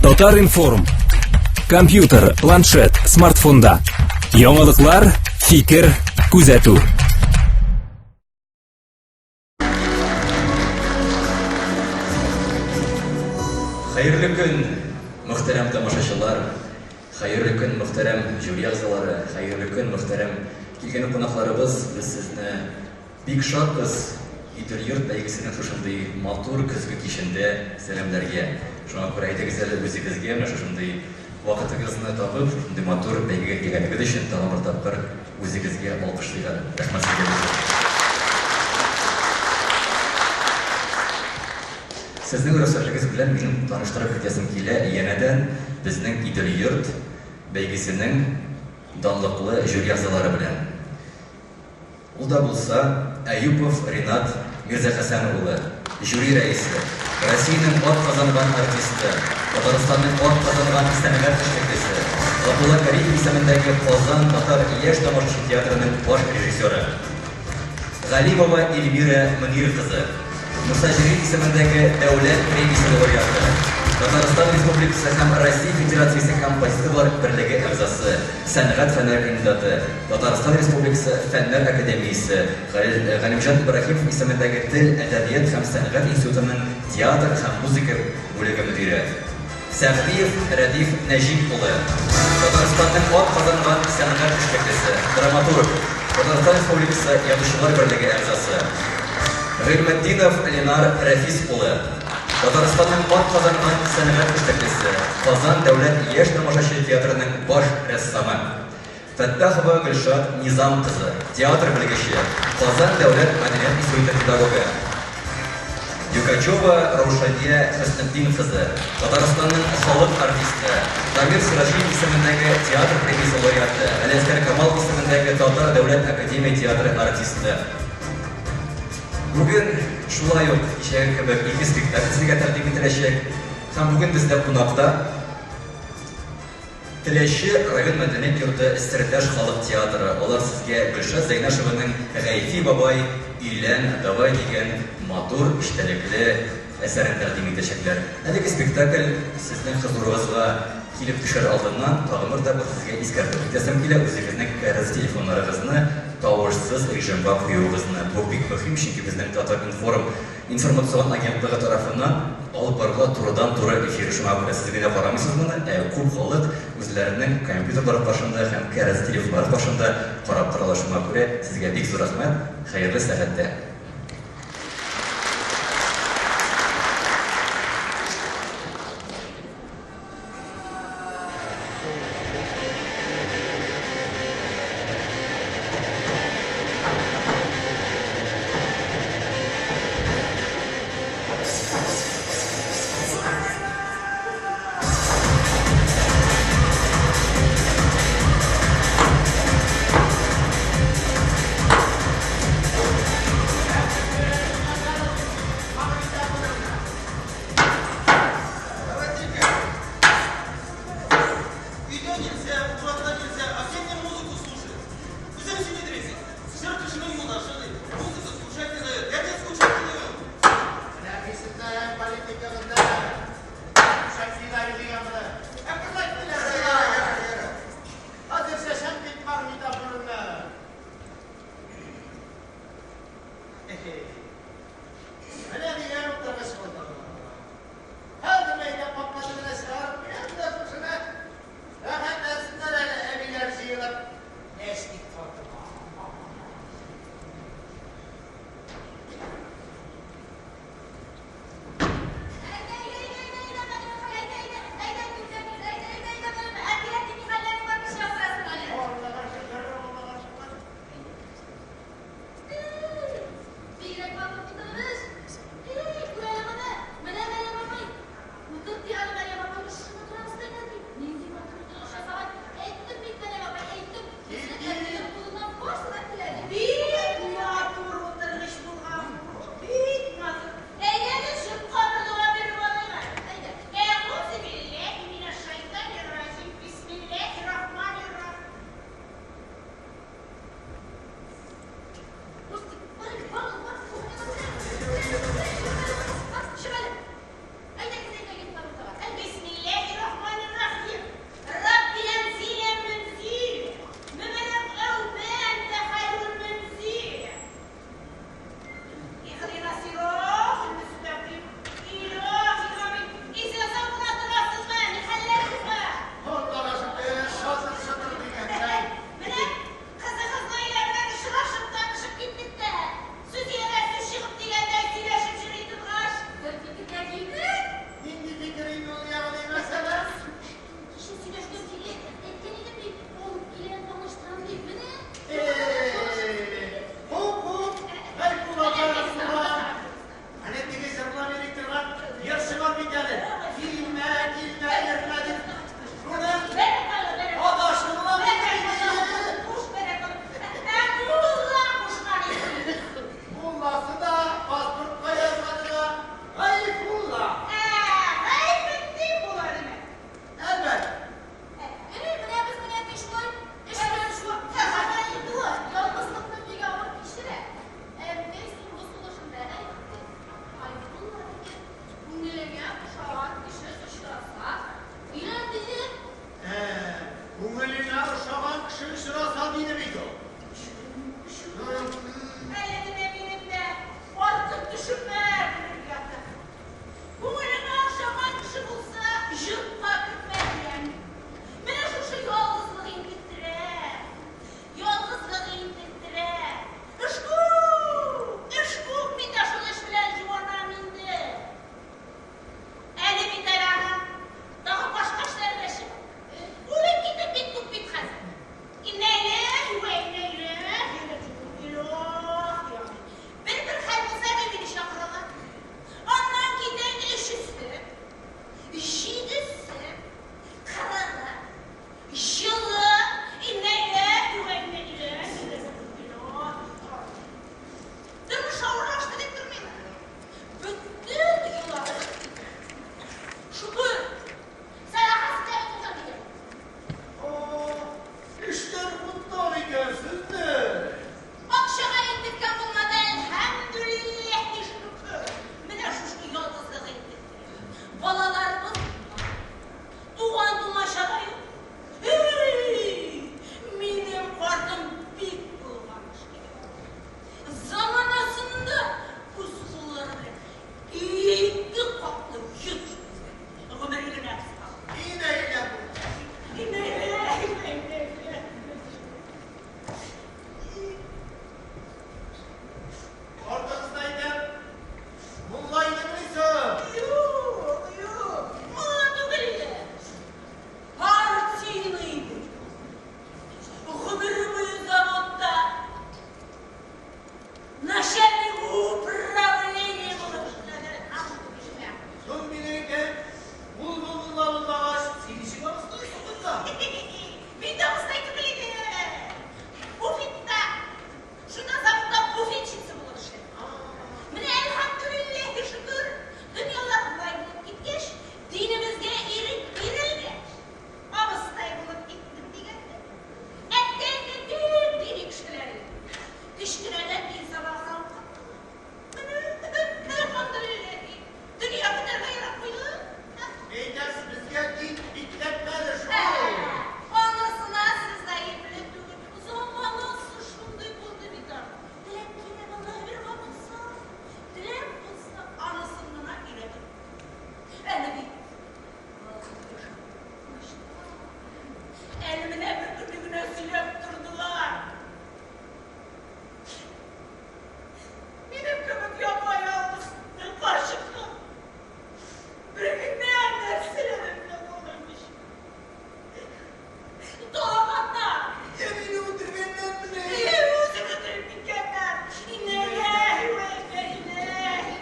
Татар-информ. Компьютер, планшет, смартфонда. Яңалыклар, фикер, күзәтү. Хәерле көн, мөхтәрәм тамашачылар, хәерле көн, мөхтәрәм жюри әгъзалары, хәерле көн, мөхтәрәм килгән кунакларыбыз. Без сезне бик шатбыз Идел-йорт бәйгесенең шушындый матур көзге кичендә сәламләргә. Шуңа күрә әйдәгез әле үзегезгә менә шушындый вакытыгызны табып, шушындый матур бәйгегә килгәнегез өчен тагын бер тапкыр үзегезгә алкышлыйк әле. Рәхмәт сезгә бик зур. Сезнең рөхсәтегез белән минем таныштырып китәсем килә янәдән безнең Идел-йорт бәйгесенең данлыклы жюри әгъзалары белән. Ул да булса, Әюпов Ринат Мирзахәсән улы, жюри рәисе, Россиянең атказанган артисты, Татарстанның атказанган сәнгать эшлеклесе, Габдулла Кариев исемендәге Казан татар яшь тамашачы театрының баш режиссеры. Галимова Эльмира Мөнир кызы, Муса Җәлил исемендәге Дәүләт премиясе лауреаты, Татарстан Республикасы һәм Россия Федерациясе Композиторлар берлеге әгъзасы, сәнгать фәннәре кандидаты, Татарстан Республикасы Фәннәр академиясе, Галимҗан Ибраһимов исемендәге Тел, әдәбият һәм сәнгать институтының театр һәм музыка бүлеге мөдире. Сәгъдиев Рәдиф Нәҗип улы, Татарстанның атказанган сәнгать эшлеклесе, драматург, Татарстан Республикасы Язучылар берлеге әгъзасы. Гыйльметдинов Ленар Рәфис улы, Татарстанның атказанган сәнгать эшлеклесе, Казан дәүләт яшь тамашачы театрының баш рәссамы. Фәттахова Гөлшат Низам кызы, театр белгече, Казан дәүләт мәдәният институты педагогы. Юкачева Раушания Хөснетдин кызы, Татарстанның халык артисты, Дамир Сираҗиев исемендәге театр премиясе лауреаты, Галиәсгар Камал исемендәге Татар дәүләт академия театры артисты. Бүген шулай ук кичәге кебек ике спектакль сезгә тәкъдим ителәчәк. Һәм бүген бездә кунакта Теләче район мәдәният йорты Сердәш халык театры, алар сезгә Гөлшат Зәйнашеваның Гайфи бабай, өйлән, давай дигән матур эчтәлекле әсәрен тәкъдим итәчәкләр. Әлеге спектакль сезнең хозурыгызга килеп төшәр алдыннан тагын бер тапкыр сезгә искәртеп үтәсем килә, үзегезнең кәрәз телефоннарыгызны тавышсыз режимга куюыгызны. Бу бик мөһим, чөнки безнең Татар-информ Информацион агентлыгы тарафыннан алып барыла турыдан-туры эфир. Шуңа күрә сез генә карамыйсыз моны, ә күп халык үзләренең компьютерлары каршында һәм кәрәзле телефоннары каршында карап торалар. Шуңа күрә сезгә бик зур рәхмәт, хәерле сәгатьтә! Безгә дин бикләтмәде шул. Анысына сез гаепле түгел. Заманасы шундый булды бит аның. Теләк кирәк, Аллаһы биргән булса, теләк булса, анысын гына өйрәтеп. Әле бит Әле менә бер көнне генә сөйләп тордылар. Минем кебек япа-ялгыз бер карчыкны бер генә нәрсәләре белән булдырмыш. Талаганнар. Я мине үтергәннәрмени? Үзен үтереп киткәннәр. Иннәлләһи вә иннә иләйһи.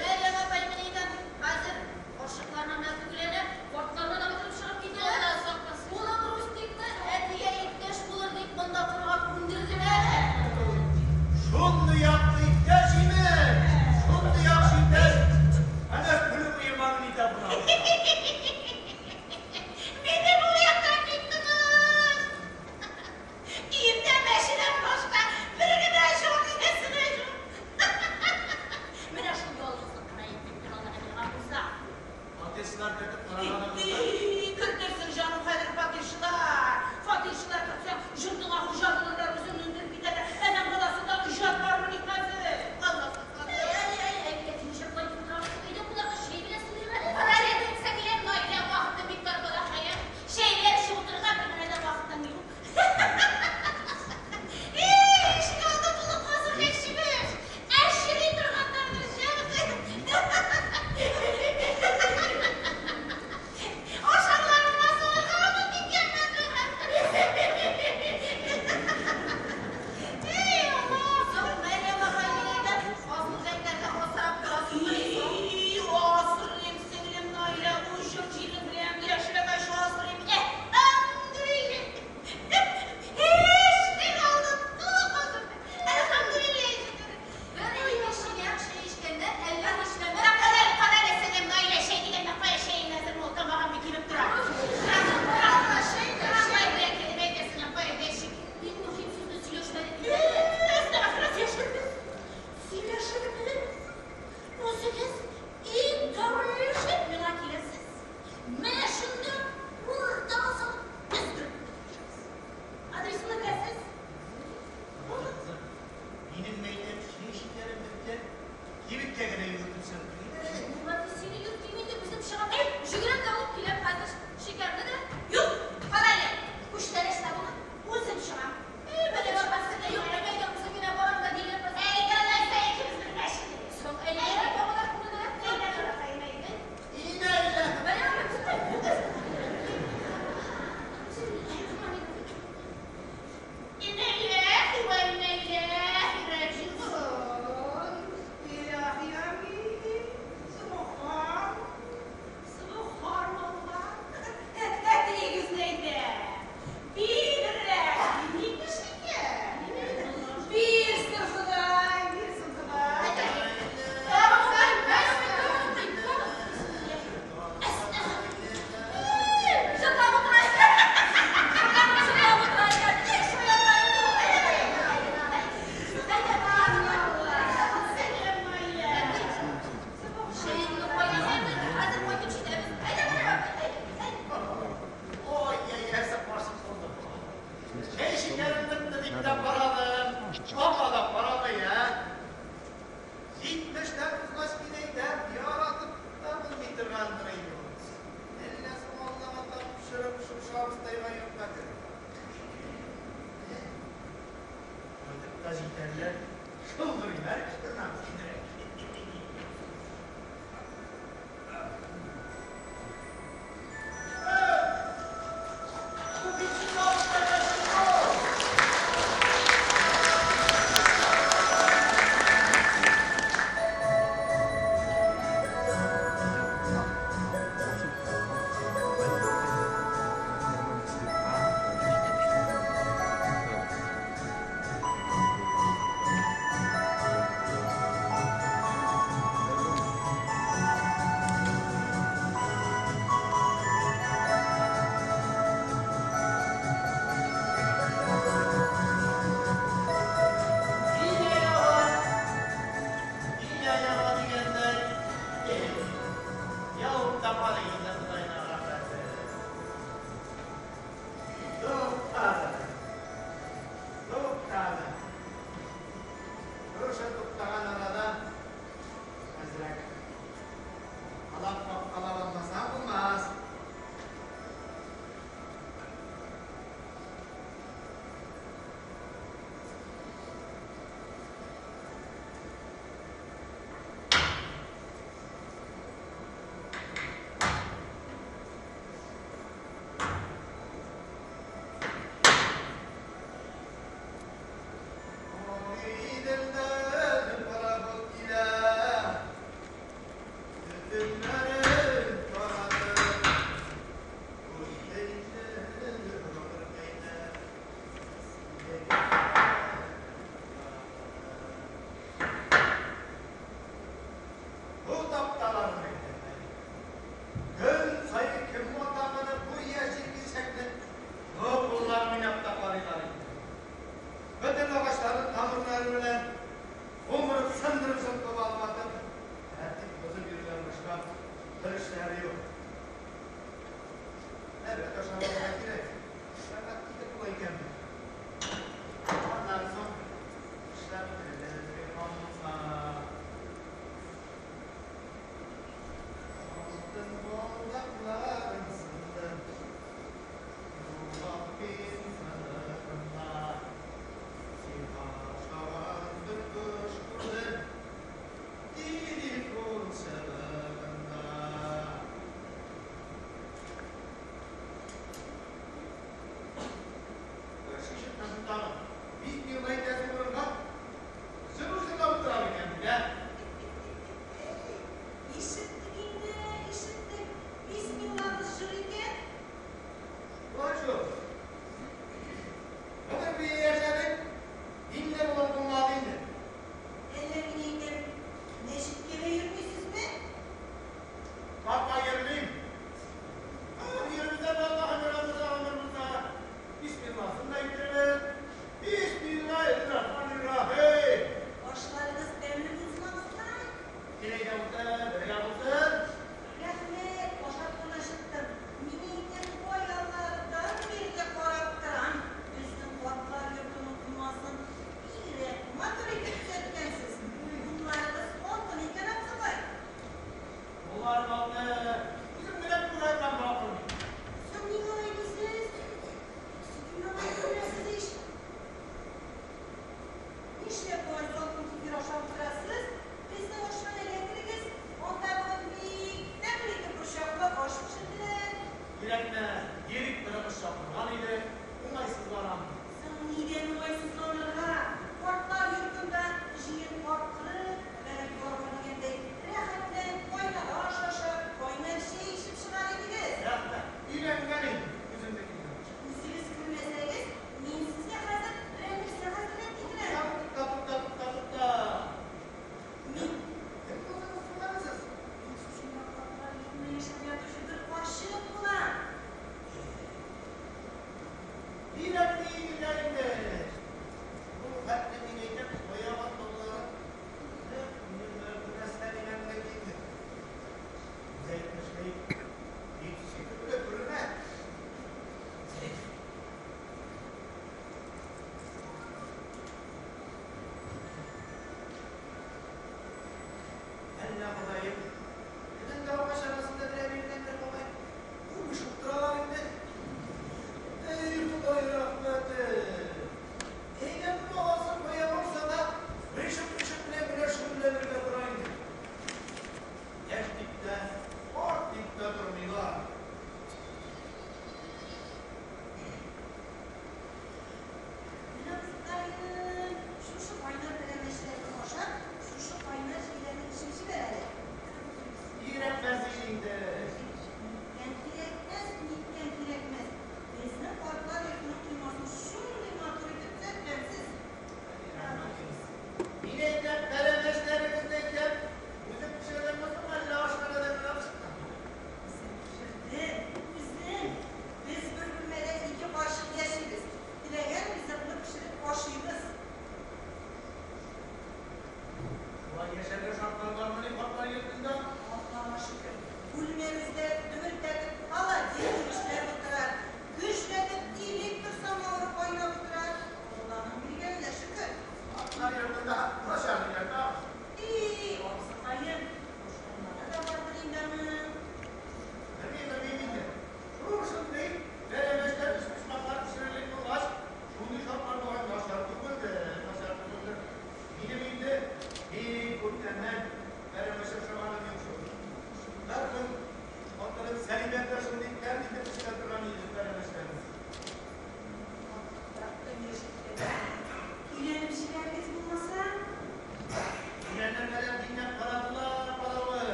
Мәрьям апай, мин әйтәм, хәзер карчыкларның да түгел әле, картларны да үтереп чыгып китәләр. Алла сакласын. Улым Рустикны әтигә иптәш булыр дип монда торырга күндердем әле. Шундый якты иптәш имеш! Шундый яхшы иптәш! Әнә көлеп уеманы нитә була. Минем ул якта бик тыныч. Өемдә мәчедән башка бер генә җан иясе дә юк. Менә шул ялгызлык кына интектер Аллаһы биргән булса. Фатирчылар кертеп караганыгызда. Кертерсең, җаным, хәзер фатирчылар. Фатирчылар кертсә, йортыңа хуҗа булырлар, үзеңне үтереп китәрләр. Адәм баласында оҗат бармыни хәзер? Алла сакласын. Әй, әй, әй, әти, нишләп болай торасың? Әйдә, кунакка чәй белән сыйлыйк әле. Кара әле, сеңлем, Наилә, вакытым бик тар, балакаем. Чәйләр эчеп утырырга бер генә дә вакытым юк. Эй, ишек алды тулы каз үрдәк чебеш. Ә чери торганнардыр, җәмәгать. Ашарларына салырга онытып киткәннәрдер. Эй, Алла! Соң, Мәрьям апай, мин әйтәм, каз үрдәкләрне асрап торасыңмыни соң? И, асрыйм, сеңлем Наилә, үз йорт-җирем белән яшәгәч асрыйм. Әлхәмдүлилләһ. Ишек алды тулы каз үрдәк. Әлхәмдүлилләһ. Бер ике чиләк чәй эчкәннән әллә нишләмә. Кара, кара әле, сеңлем Наилә, чәй дигәндә кая чәең әзерме ул, тамагым бик кибеп тора. Иң мөһим сүзне сөйләшмәдек бит әле. Әстәгъфирулла, сөйләшербез. Сөйләшербез. Үзегез иң тәүлешеп миңа киләсез. Менә шунда уртага салып өздереп бетерәбез. Адресымны беләсез? Кызым, минем мәйтәм чәй шикәрем беткән. Кибеткә генә йөгертеп чыгып килим әле. Мурат, сине йөртим инде, үзем чыгам. Йөгерәм дә алып киләм хәзер. Шикәрне дә. Юк, кара әле. Күчтәнәч тә булыр. Үзем чыгам. Менә чыгасы да юк, әйдә, үзем генә барам да диләр. Әйдә, алайса икебез бергә чыгыйк. Соң, әйдә, бабалар күренә. Әйдә, балакаем, әйдә. Инәйлә! Мәрьям апай, туктый. Инна лилләһи вә инна иләйһи раҗиғун. Илаһи амин. Субхан. Субханаллаһ. Әтиегезне әйтә. Бигрәк дини кеше икән. Бирсен Ходай, бирсен Ходай. Җырлап утыра икән. Җырлап утыра икән. Чәеңне куйдым инде, хәзер кайтып җитәбез. Әйдә, Мәрьям апай, әйдә, әйдә. Ой, я нәрсә каршы калды. Чәй шикәрем бетте дип тә карадым. Аңа да карамый, ә? Җитмештән узгач мин әйтәм, яратып та булмый торгандыр инде ул. Әллә соң Аллага тапшырып шушы абыстайга йортка кереп. Кайтып та җитәрләр. Шылдырыйлар кычкырынабыз инде. Бу бит син абыстайга шул. Бигрәк тә директорыгыз чакырган иде, уңайсызланам. Соң нидән уңайсызланырга? Картлар йортында җыен карт-коры, бәрәңге арба дигәндәй, рәхәтләнеп кайнар аш ашап, кайнар чәй эчеп чыгар идегез. Рәхмәт, өйрәнгән инде, үземнекенә. Үзегез күрмәсәгез, мин сезгә хәзер берәр нәрсә хәзерләп китерәм. Тукта, тукта, тукта, тукта. Мин Кем булдыгыз соң әле сез? Мин шушында картлар йортында яшәп ятучы бер карчык булам. Дирәкле инде.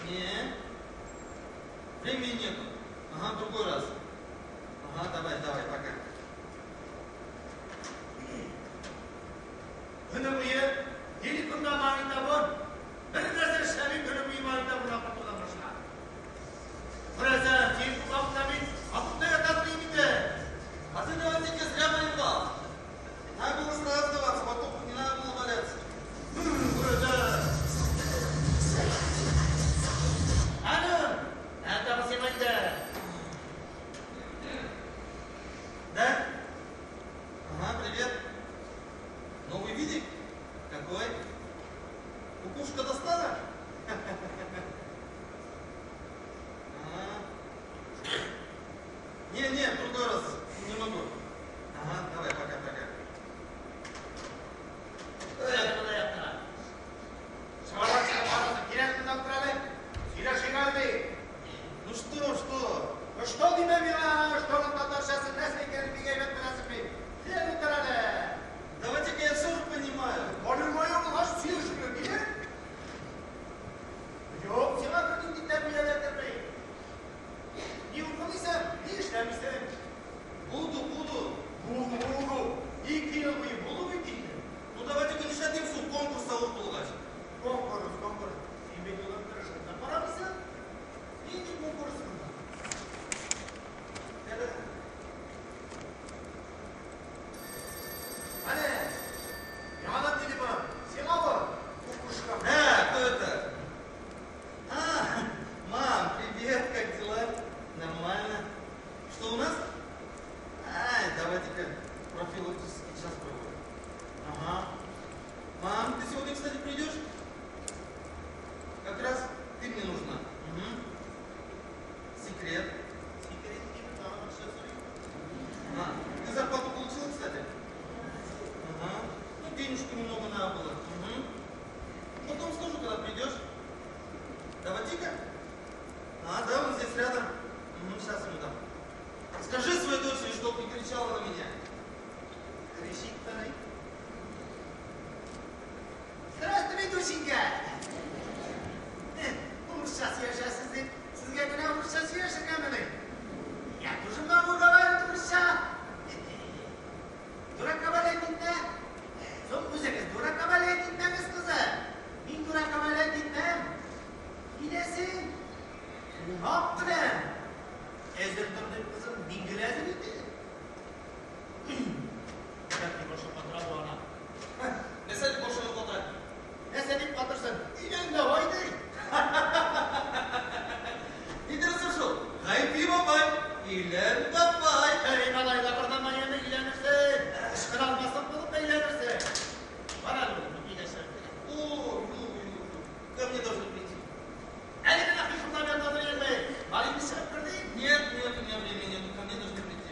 Не. Времени нету. Ага, в другой раз. Ага, давай, давай, пока. Көне буе телефонда магнитофон, бер нәрсә эшләми, көне буе магнитофон аппаратудан башка. Күрәсең, телефон вакытында мин вакытта ятасың инде. А ты давайте-ка зря воевал. Надо было сразу сдаваться, потом не надо было валяться. Күрәсең. Алло, это Василий. Да? Ага, привет. Новый видик? Какой? Кукушка достала? Ага. Не, не, в другой раз не могу. Ага, давай, пока, пока. Ну что, что? Что димә миңа, что татарчасы нәрсә икәнен бик әйбәт беләсең бит. Кил утыр әле. Давайте-ка я все же понимаю. Понимаю булгач сөйләшергә кирәк. Юк, сиңа бернинди тәрбия дә керми. Ни укымыйсың, ни эшләмисең. Буду, буду. Буду, буду. 2 ел буе булу бит инде. Ну давайте-ка нишләтим шул конкурста ул булгач. Конкурс, конкурс. Син бит улым тырышып та карамыйсың. Нинди конкурс монда? Это... Әнә, яңадан телефон. Сиңа бу, кукушка. А, кто это? А, мам, привет, как дела? Нормально. Что у нас? Ай, давайте-ка профилактический час проводим. Ага. Мам, ты сегодня, кстати, придешь? Как раз ты мне нужна. Угу. Секрет. Секрет дип тагын акча сорыйм. А, ты зарплату получила, кстати? Ага. Ну, денежку немного надо было. Угу. Потом скажу, когда придешь. Давайте-ка. А, да, он здесь рядом. Угу, сейчас ему дам. Скажи своей дочери, чтоб не кричала на меня. Кричит она. Здравствуй, душенька. Урысча сөйләшәсез дип, сезгә генә урысча сөйләшергәмени? Я тоже могу говорить урысча. Дурака валять итмә. Соң үзегез дурака валять итмәгез, кызым. Мин дурака валять итмәм. Киләсең, кунак белән. Әзер тор дип, кызым, мин генә әзер инде. Бәлки башын катыра бу ана. Нәрсә дип башыңны катыра? Нәрсә дип катырсын? Өйлән дә бай ди. Ни дөресе шул? Гайфи бабай, өйлән бабай. Әй, малай, лапырдама яме өйләнерсең. Ычкына алмаслык булып әйләнерсең. Бар әле улым, өйдә чыгып килә. О, ю, ю, ю. Ко мне должны прийти. Әле генә хыяллап ятадыр инде. Бар инде чыгып кер ди. Нет, нет, у меня времени нет. Ко мне должны прийти.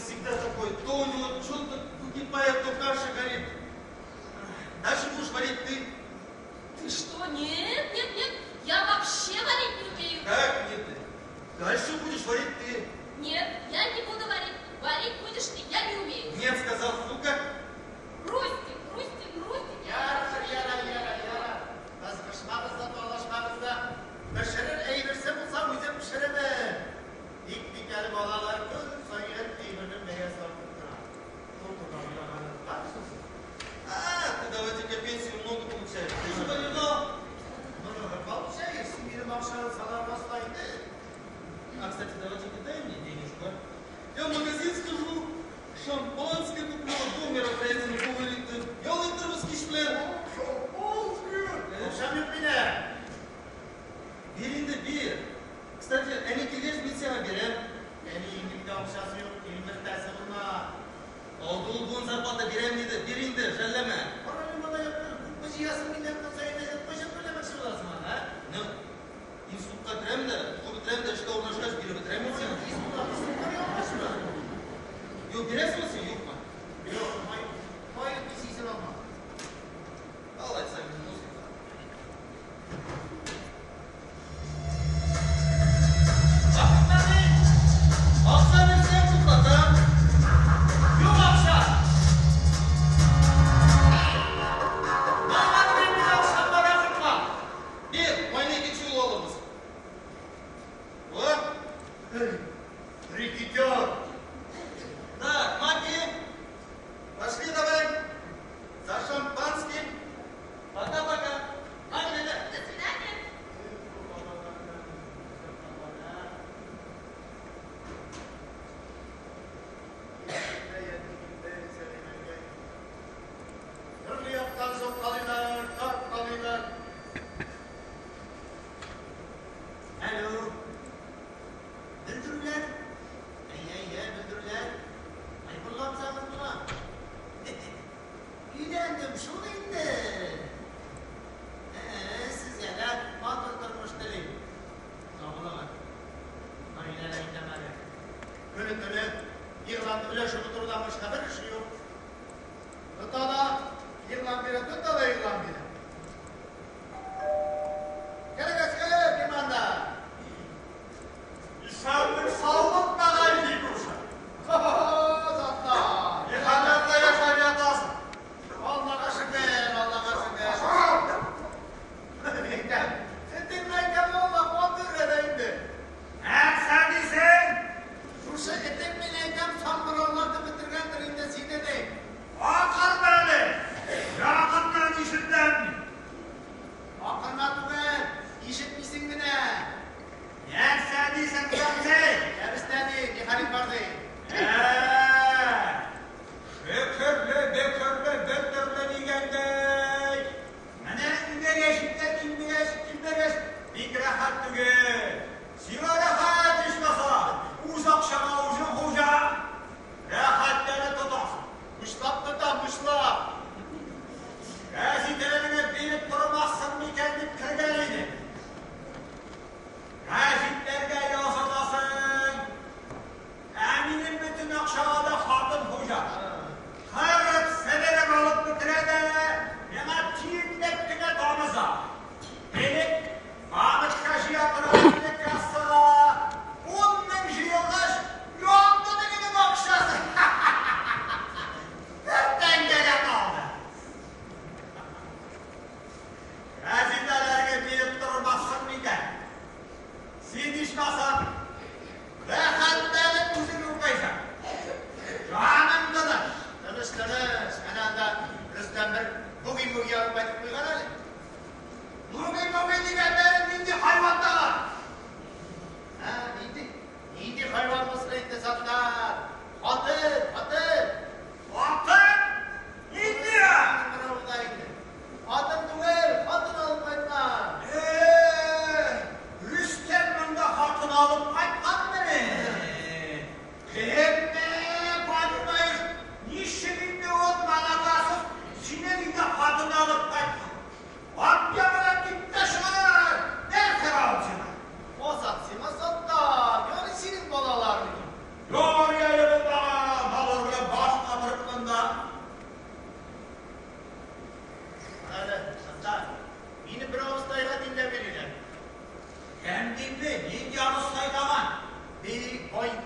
всегда такой. То у него что-то выкипает, то каша горит. Дальше будешь варить ты. Ты что? Нет, нет, нет. Я вообще варить не умею. Как нет? Дальше будешь варить ты. Нет, я не буду варить. Варить будешь ты, я не умею. Нет, сказал, сука. Рустик, Рустик, Рустик. Ярар, ярар, ярар, ярар. Кызышмагыз да, талашмагыз да. Пешерер әйберсе булса, үзем пешерермен. Тик бит әле балалар көн саен әйбернең бәясе артып тора. Шул турыда уйлаганыгыз бармы соң сезнең? А, ты давайте-ка пенсию много получаешь. Ты же воевал. Много получаешь, син минем акчаны санармаска инде. А, кстати, давайте-ка дай мне денежку, а? Я в магазин схожу, шампанское куплю, а то мероприятие на повылитым. Ял иттербез кич белән. Шампанское! Акчам юк минем. Бир инде, бир. Кстати, әни килгәч, мин сиңа бирәм. Әниеңнең дә акчасы юк, тилмертәсе булма. Алды ул бүген зарплата бирәм диде. Бир инде, жәлләмә. Карале, малаякны, күпме җыясың миннән көн саен әзер, кайчан түләмәкче буласың аны, а? Ну, институтка керәм дә, укып бетерәм дә, эшкә урнашкач биреп бетерәм мин сиңа. Институтка институтка ялгышмы? Юк, бирәсеңме син, юкмы? Юк, май, май исен алма. Алайса, мин узыйм. Акча бирсәң, туктатам. Юк акча! Бармады минем акчам бара кыртма. Бир, майны икенче юлы алырбыз. О, Рэкетир! Так, Маки, пошли давай за шампанским. Пока-пока. Маки, да. До свидания. Төрле яктан соткалыйлар, тарткалыйлар. Алло. Белдерүләр. Әйе, әйе, белдерүләр. Айбулламсагыз була. Өйләндем шул инде. Ә, сезгә дә матур тормыш телим. Сау булыгыз. Наилә әйтәм әле. Көне-төне игълан өләшеп утырудан башка бер эше юк. Тота да игълан бирә, тота да игълан бирә. Керегез, кер, кем анда? Исәнлек саулык багай Викуша. Хо-хо-хо, затлар. Иханәттә яшәп ятасың. Аллага шөкер, Аллага шөкер. Әйтәм, этеңне әйтәм, Алла катыр әдә инде. Нәрсә дисең? Шушы этең мин әйтәм, саңгыраулатып бетергәндер инде сине ди. Акырма әле. Якыннан ишетәм.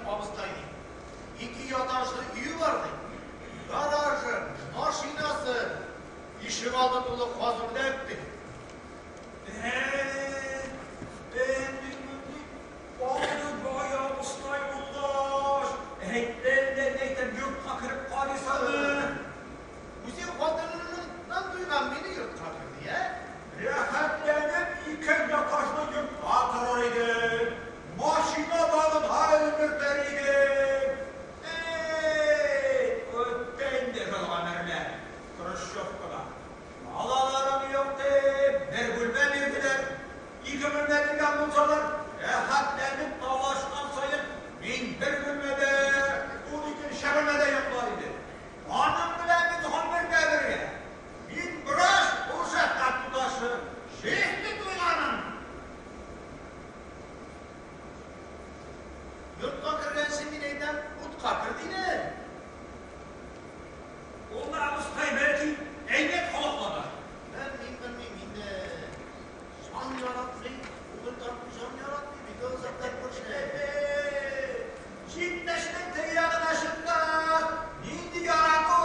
абыстай ди. Ике яташлы өе бар ди. Гаражы, машинасы, ишек алды тулы каз-үрдәк ди. Андый бай абыстай булгач, әйтәм дә әйтәм, йортка кереп карыйсыңмы? Үзе хатыныннан туйган мине йортка керде, ә? Рәхәтләнеп ике яташлы йортка торыр идем. Машина багына элмертер идем. Эй, үтте инде шул гомерләр. Хрущевкада. Балаларым юк дип, бер бүлмә бирделәр. Ике бүлмә биргән булсалар, рәхәтләнеп талашкан саен мин бер бүлмәдә, ул икенче бүлмәдә йоклар иде. Аның белән мин гомергә бергә. Мин врач, ул шәфкать туташы. Җитте туйганым. Йортка кергәнче мин әйтәм, утка кер диләр. Ул да абыстай бәлки әйбәт холыклыдыр. Мин белмим инде. Җан яратмый, күңел тартмый, җан яратмый бит ул затлар күрше. Җитмешнең теге ягына чыккач, нинди ярату?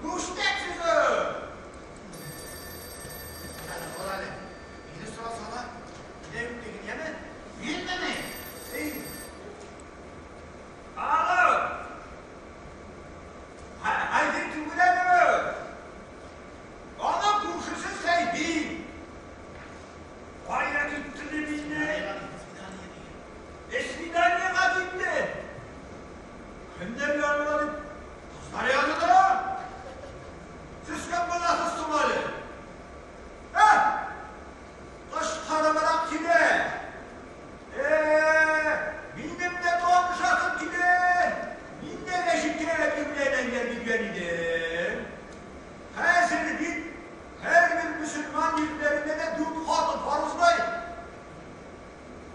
Күштәк сүзе. Әле, кара әле. Мине сорасалар, килә юк диген, яме? Минмени? Эй, Алло! Хәзер түгелме? Аның күршесе Сәйфи. Кая китте мине? Свиданиега китте. Кемнәр янына дип? Кызлар янына. Сез кем буласыз соң әле? Ә? Кычкырыбрак килә. Минем дә танышасым килә. Мин дә гәҗиткә өйләнәнгән дигән идем. Хәзер бит һәрбер мөселман ирләрендә дә дүрт хатын фарызлай.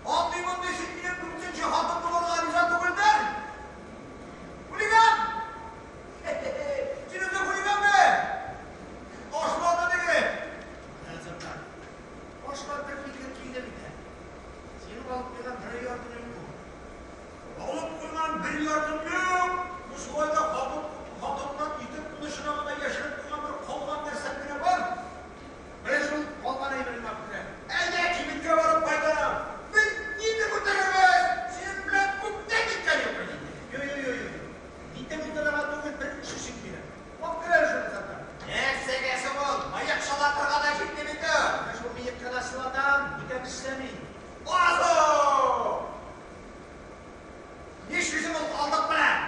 Андый-мондый син минем дүртенче хатын булырга риза түгелдер. Хулиган! Син үзең хулиганмы? Ташлады диге. Менә затлар. Башка бер фикер килде бит ә. Синең алып куйган бер яртың юк ул. Алып куйган бер яртым юк. Бу шулай да хатыннан итек кунычына гына яшереп куйган бер калган нәрсәм генә бар. Менә шул калган әйбереңне алып керә. Әйдә, кибеткә барып кайтам. Без нинди күтәрәбез? Синең белән күптән киткән юк инде. Юк, юк, юк, юк. Нитә күтәрәгә түгел, бер эш өчен кирәк. Алып керә шуны затлар. Нәрсәгә соң ул? Мыек чылатырга да җитте бит ул. Менә шул мыек кына чылатам, бүтән эшләмим. Азу! Нишлисең ул калдык белән?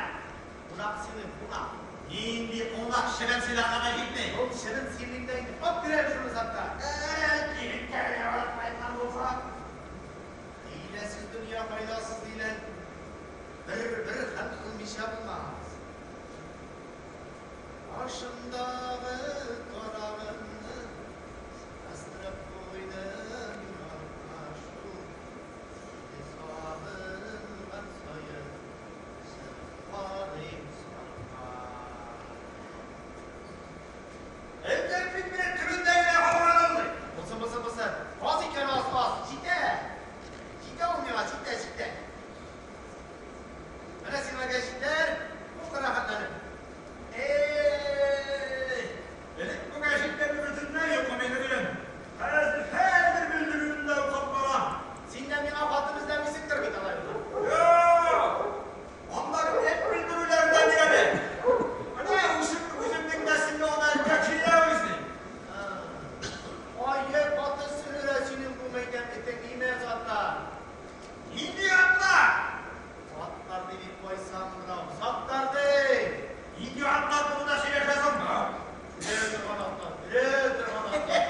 Кунак сыйлыйм, кунак. Нинди кунак чебен сыйларга да җитми. Ул чебен сыйлыйм да инде. Алып керә шуны затлар. Кибеткә генә барып кайткан булса. Хиләсез дөнья файдасыз диләр. Бер-бер хәл кылмыйча булмас. Башымдагы тарагымны бастырып куйдым артка шул. Сине сагынган саен чыгып карыйм сарга. Әйтәм бит менә төбендә генә калган ул. Булсын, булсын, булсын. Аз икән, аз, аз. Җитә. Җитә ул миңа, җитә, җитә. Менә сиңа гәҗитләр, укы рәхәтләнеп. Эй! Элек бу гәҗитләрне бөтенләй укымый идем. Хәзер һәрбер белдерүен дә укып барам. Син дә миңа хатын эзләмисеңдер бит алай булса. Юк! Анда бит эт белдерүләре дә бирәләр. Менә үземнең нәселне ана кәчилә үзли. Ай, каты сөрерә синең бу мәйдан этең ниме затлар? Нинди атлар? Затлар дип куйсам мынау, затлар ди. Нинди атлар турында сөйләшәсең? Өрә торган атлар, өрә торган атлар.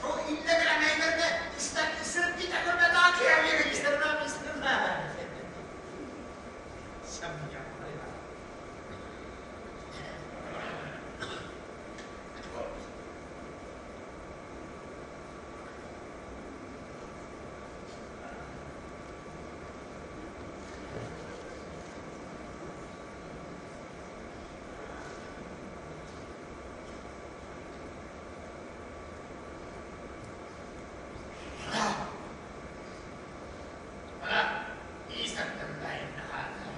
Шул илле грамм әйберне истәп исереп китә күрмә тагы кияү егет. Исермәм, исермәм. Шәмия карыйлар. Менә исердем дә инде хәзер.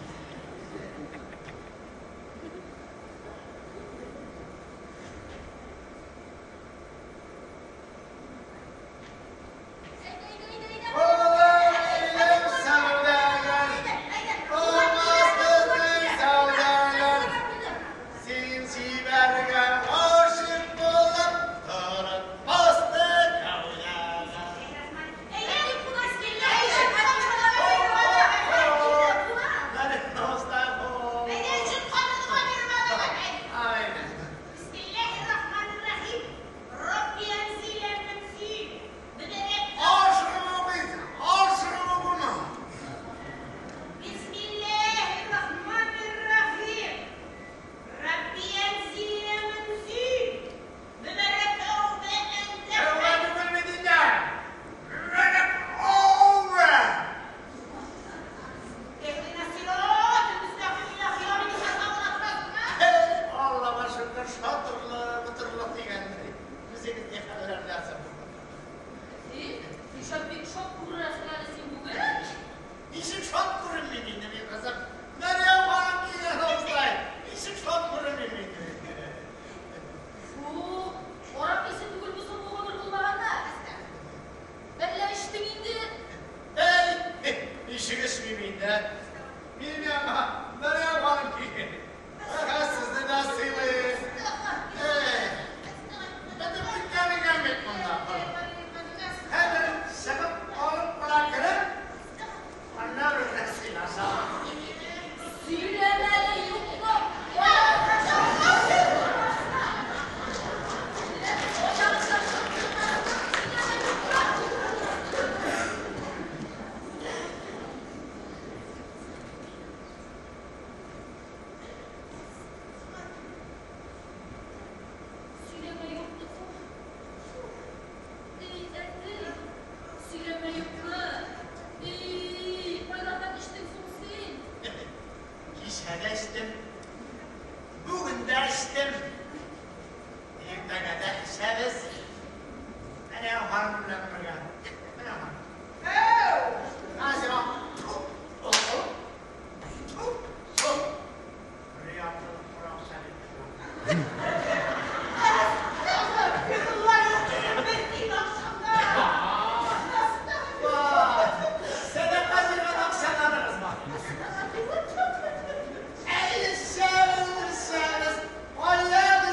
Кичә дә эчтем. Бүген дә эчтем. Иртәгә дә эчәбез. Менә ханым белән бергә. Менә ханым. Әү! Назира. Сәдака җыйган акчаларыгыз бар. Әй, эчәбез, эчәбез. Кая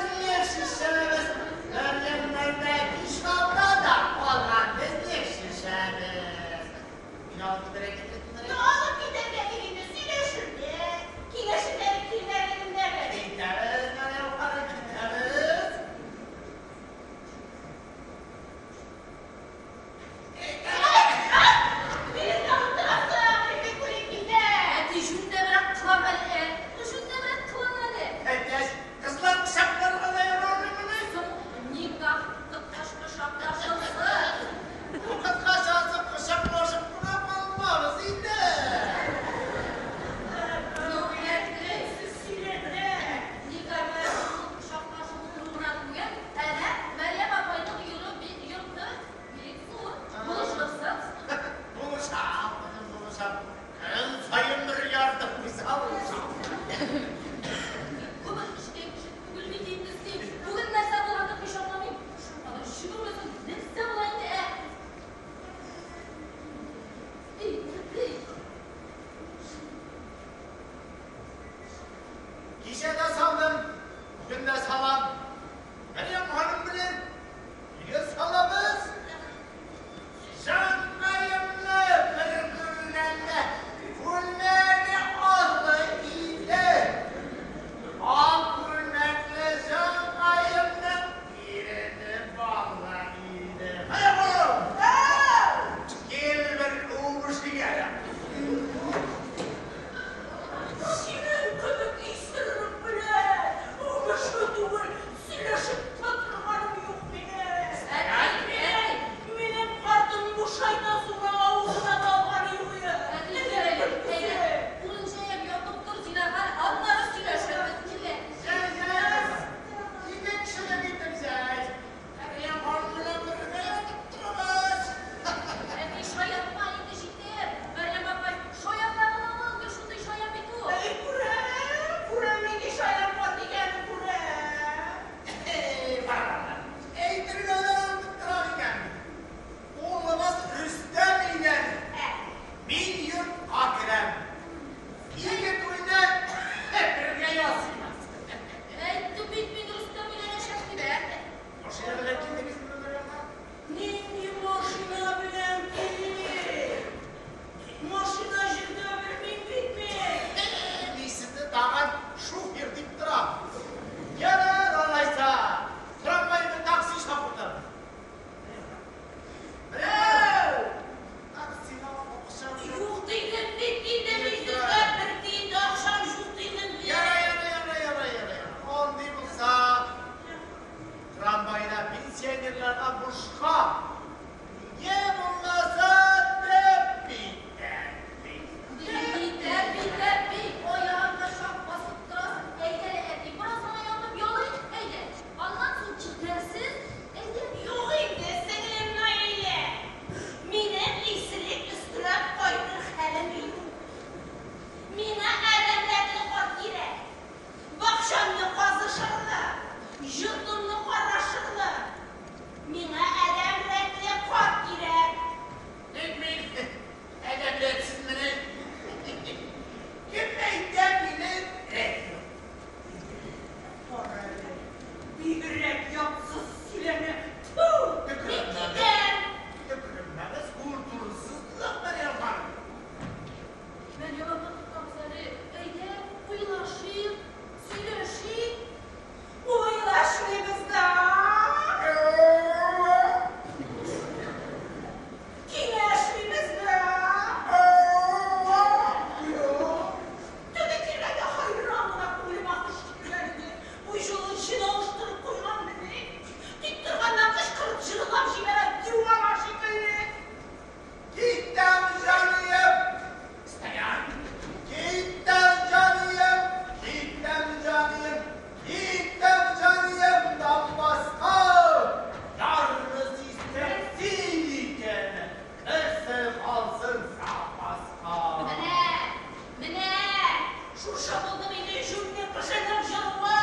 Яхшы булдым инде җүнле кешенең җыруы.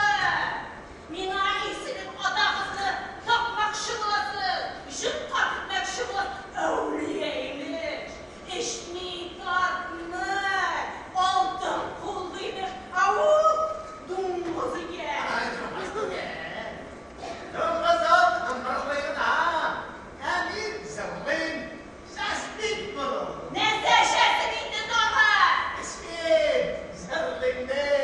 Миңа исерек атагызны такмакчы буласыз, җотка кертмәкче буласыз. Әүлия имеш, эчми, тартмый, алтын куллы имеш, ә ул дуңгыз икән. Ай, дуңгыз түгел. Дуңгыз ул ыңгырлый гына. Ә мин җырлыйм. Чәчмик була. Нәрсә эчәсең инде тагы? Эчмим, җырлыйм ди.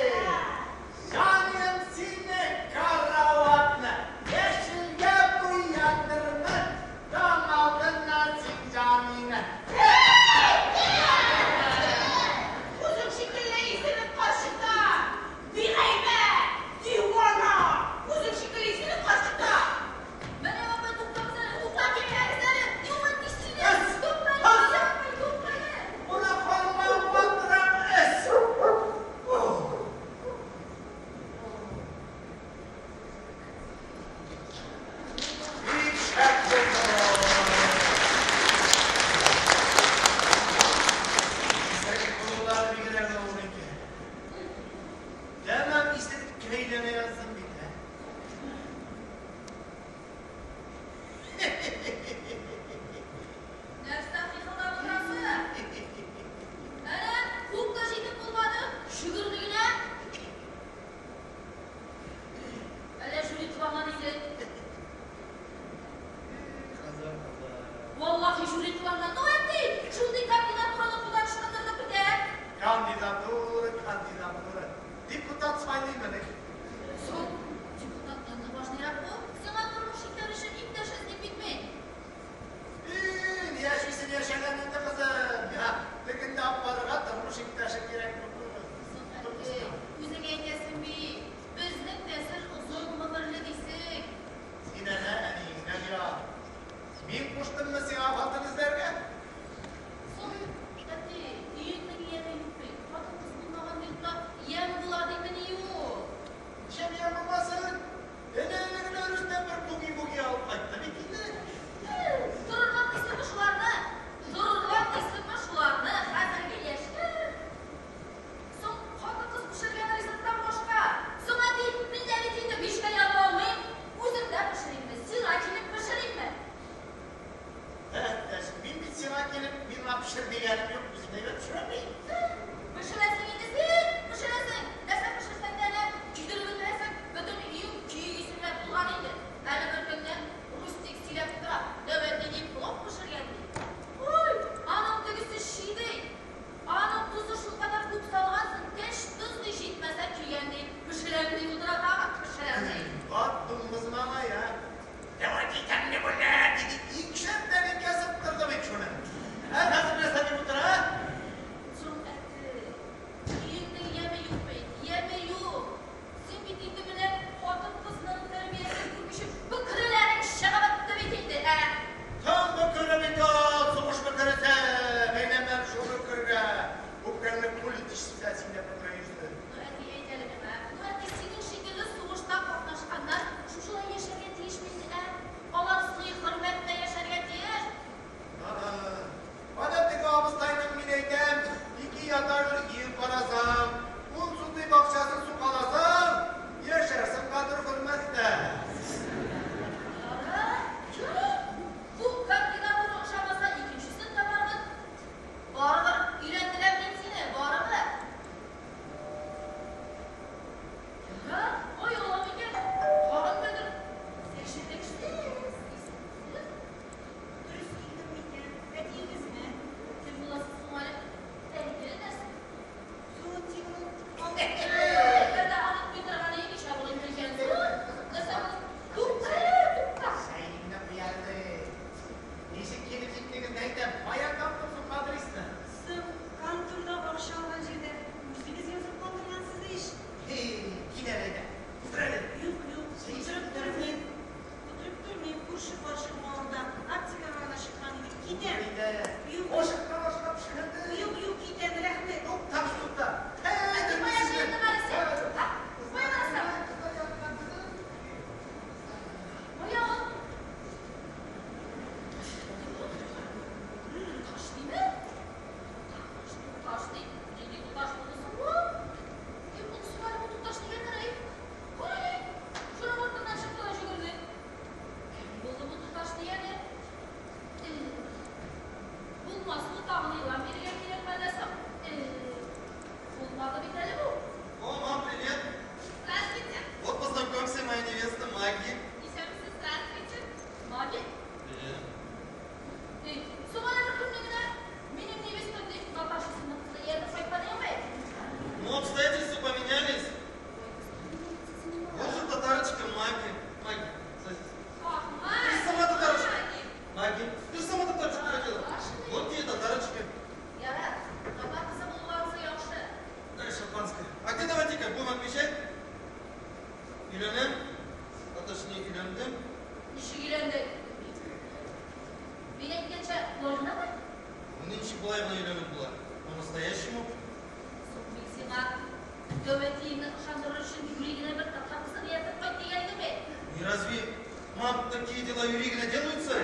Такие дела юри генә делаются?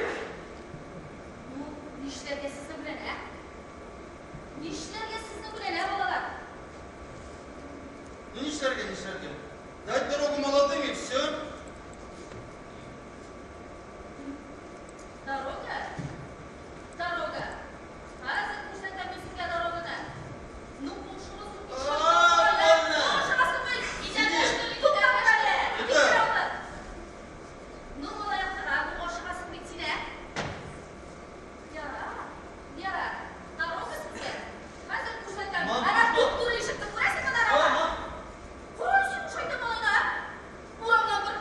Ну, нишләргә сезнең белән, ә? Нишләргә сезнең белән, ә, балалар? Ну, нишләргә, нишләргә. Дать дорогу молодым и все. Дорога? Дорога. Хәзер күрсәтәм мин сезгә дороганы. Ну, кушыгыз. А, больно. Сиди. Это. Ну, малай, ну, ашыгасың бит син, ә? Ярар, ярар. Дорога сезгә. Хәзер күрсәтәм. Мам, Әнә мам. туп-туры ишекне күрәсеңме, дорога? Мам. Кара син шайтан малайны, ә? Урамнан бер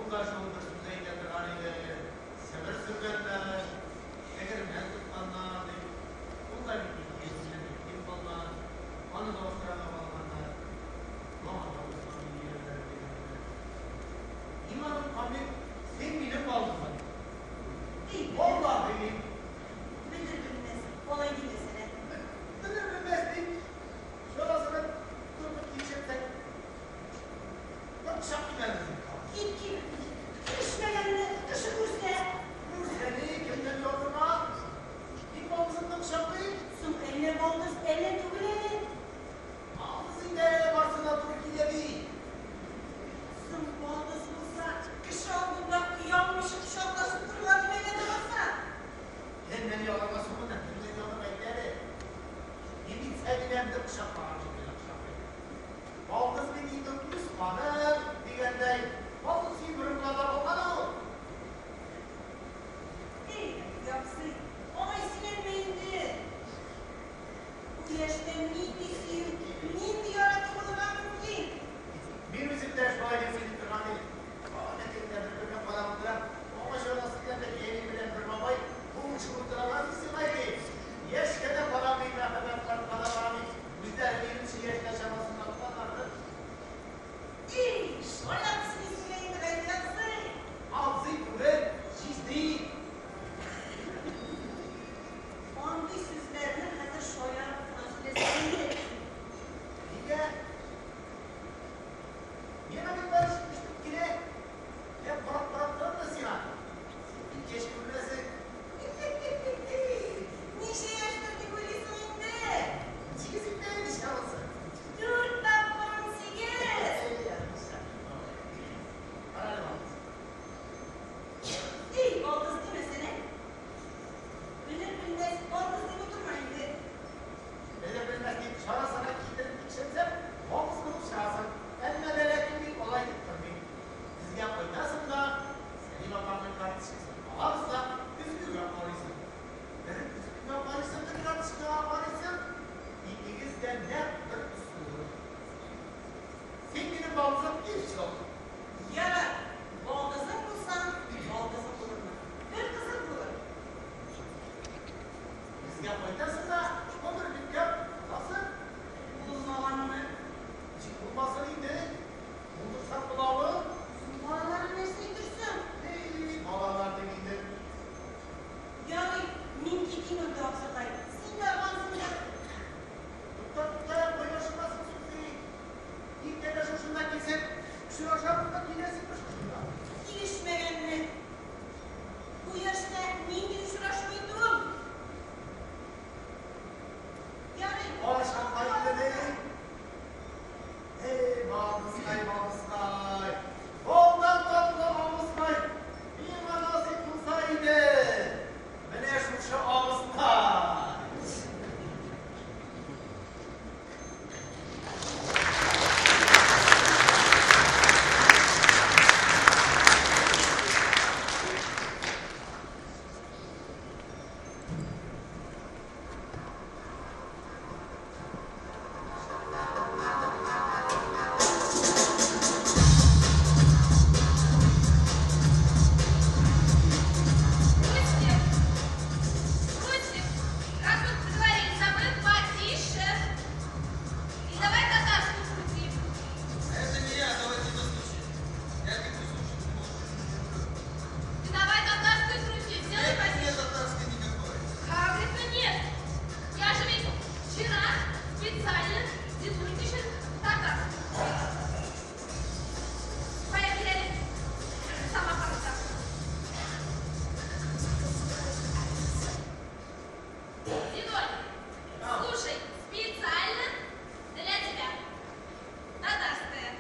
Ул да шул бер сүз әйтә торган иде, Себер сөргәннәр, тегермән тотканнар, дип. Ул да бит ике яшеннән ятим калган, аны да асрауга алганнар. Моңа да узган йөрәкләре биргәннәр. Иманым камил, син минем балдызым. И, Валлаһи! Белер-белмәс, алай димәсәнә. Белер-белмәс дип, чарасына күреп килешәсең. Бер кочак китәрбез инде. Кит, кит, килешмәгәнне кеше күрсә. Күрсә ни, кемнән язырга? Мин балдызымны кочаклыйм. Соң әллә балдыз, әллә түгел әле. Балдыз инде, барсына туры килә бит. Соң балдыз булса, кеше алдында оялмыйча кочаклашып торырга димәгән ләбаса. Кемнән ялырга соң монда, кемнән ялырга әйт әле. Мин бит Сәлимәмне кочаклаган шикелле кочаклыйм. Балдыз бит инде үз каным, дигәндәй, балдыз сөеп борынга да калган ул. Эй, абзый, алай сөйләнмә инде. Бу яшьтә нинди сөю, нинди ярату булырга мөмкин? Мин үзем дә шулай дип сөйли торган идем. Ана тегендә бер көнне карап утырам, агач арасында бер әби белән бер бабай куышып утыралар, ди сиңа әйтим. Яшькә дә карамый, мәхәббәт картка да карамый, үзләре беренче яшьтә чамасында туганнардыр. Эй, шаян сөйлисең инде, Гайни абзый. Абзый түгел, җизни. Андый сүзләрне хәзер шаярып кына сөйләсәң инде. Нигә? Миңа бит бары җитмеш килә. Мен карап-карап торам да сиңа. Син бик яшь күренәсең. Ничә яшьтер дип уйлыйсың инде? 18 инде, ничә булсын? 4 тапкыр 18. Карале, балдыз. Эй, балдыз димәсәнә. Белер-белмәс балдыз дип утырма инде. Белер-белмәс дип чарасына китереп тикшерсәм, балдыз булып чыгасың. Әмма дә ләкин мин алай дип тормыйм. Безгә кайтасың да, Сәлим апаңның карточкасын алабыз да, көзгегә карыйсың. Бер көзгегә карыйсың, бер карточкага карыйсың, икегез дә нәкъ бер төсле булыр. Син минем балдызым и всё. Ярар, балдызың булсаң, балдызың булырмын. Бер кызың булыр. Безгә кайтасың да, гомерлеккә каласың. Булмаганны. Ничек булмасын инде? Булдырсаң булавы. Соң балаларың нәрсә әйтерсең? Эй, балалар дип инде. Ярый, мин китим инде, абзыкай. Син дә аргансыңдыр. Тукта, тукта, кая ашыгасың соң син? Иртәгә шушында килсәң, очрашабыз да киләсеңме шушында? Килешмәгәнне. Бу яшьтә нинди очрашу инде ул? Ярый. Ашыкма инде, ди. Эй, балдызкай, балдызкай. Балдан татлы авызкай. Миңа насыйп булса иде. Менә шушы авызкай. Рустик! Рустик! Раз уж договорились, а мы потише. И давай татарскую крути. Это не я, давайте послушай. Я тебя слушать не буду. Ты давай татарскую крути, сделай Нет, потише. нет татарской никакой. Как это нет? Я же ведь вчера специально дедульке еще татарскую крутила. Поехали, Олег. Сама хороша. Дедуль, слушай, специально для тебя. Татарская.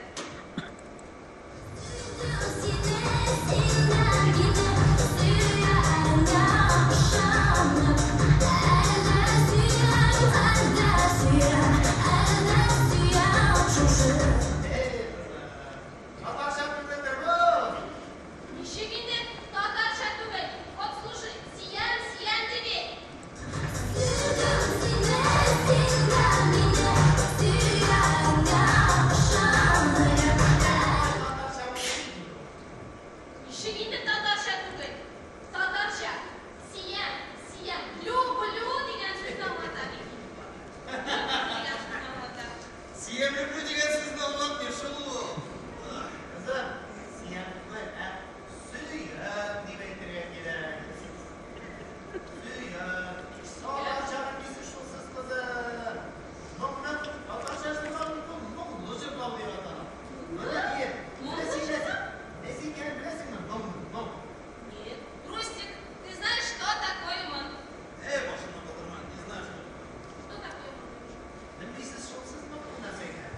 Эй, Сөям люблю дигән сүзне аңлатмый шул ул. Кызым, сөям түгел, ә сөям дип әйтергә кирәк. Сөям. Татарча белмисез шул сез, кызым. Моңны татарча җырлау бу моңлы җырлау дип атала. Моны ие. Моңлы Менә җырлау? Нәрсә икәнен беләсеңме? Моң, моң. Нет. Рустик, ты знаешь, что такое моң? Эй, башымны катырма, не знаю, что. Что такое моң? Белмисез шул сез моңның нәрсә икәнен?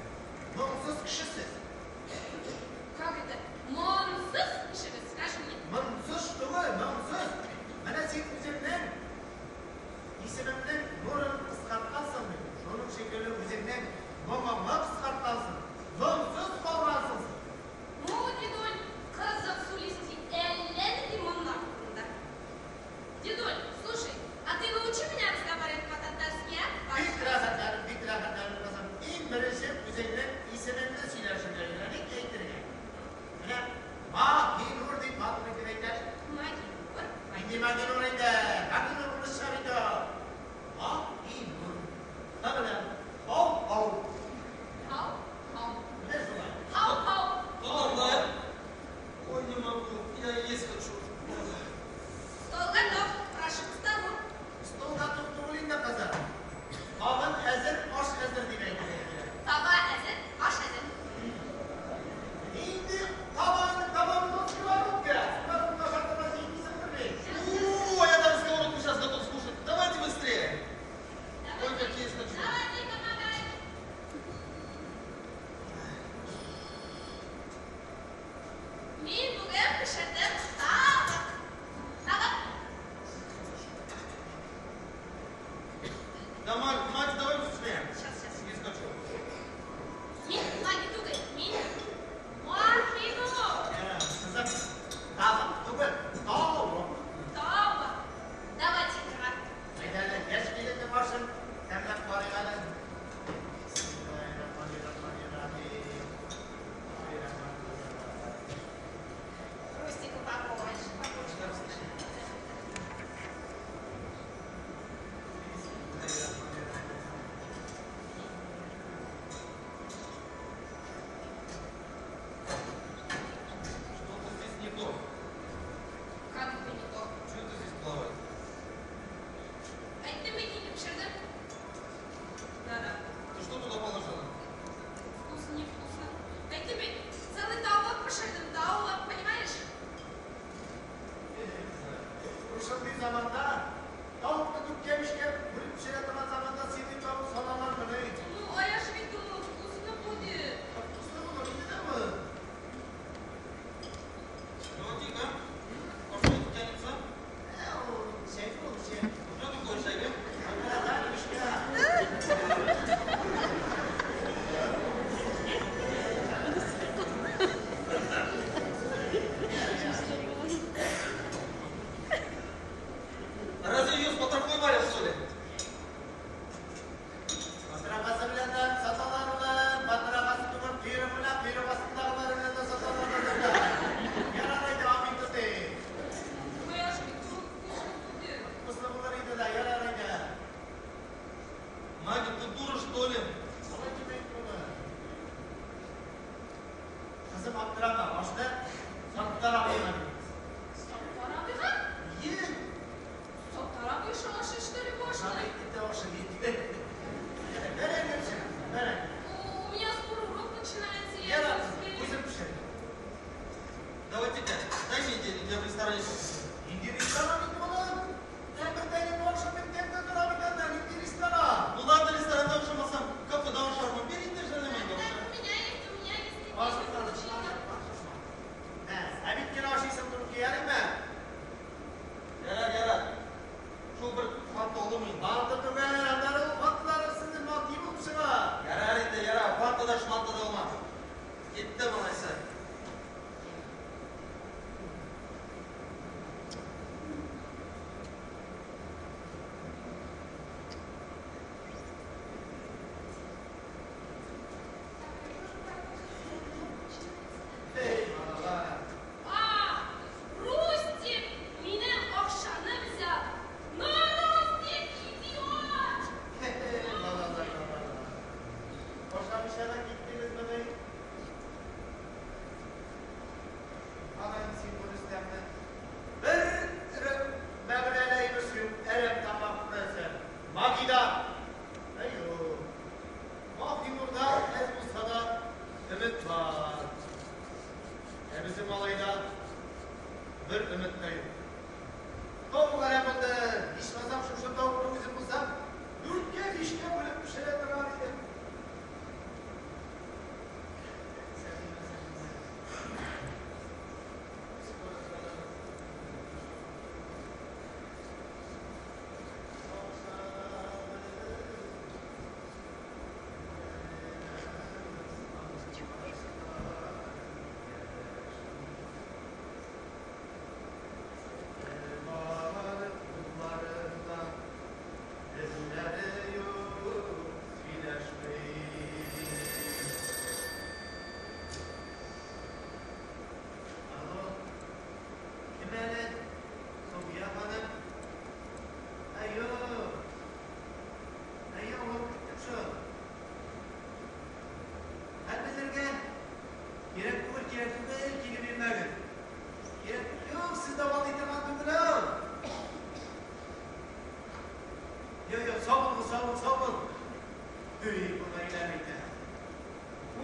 әйбәтләп әйтә.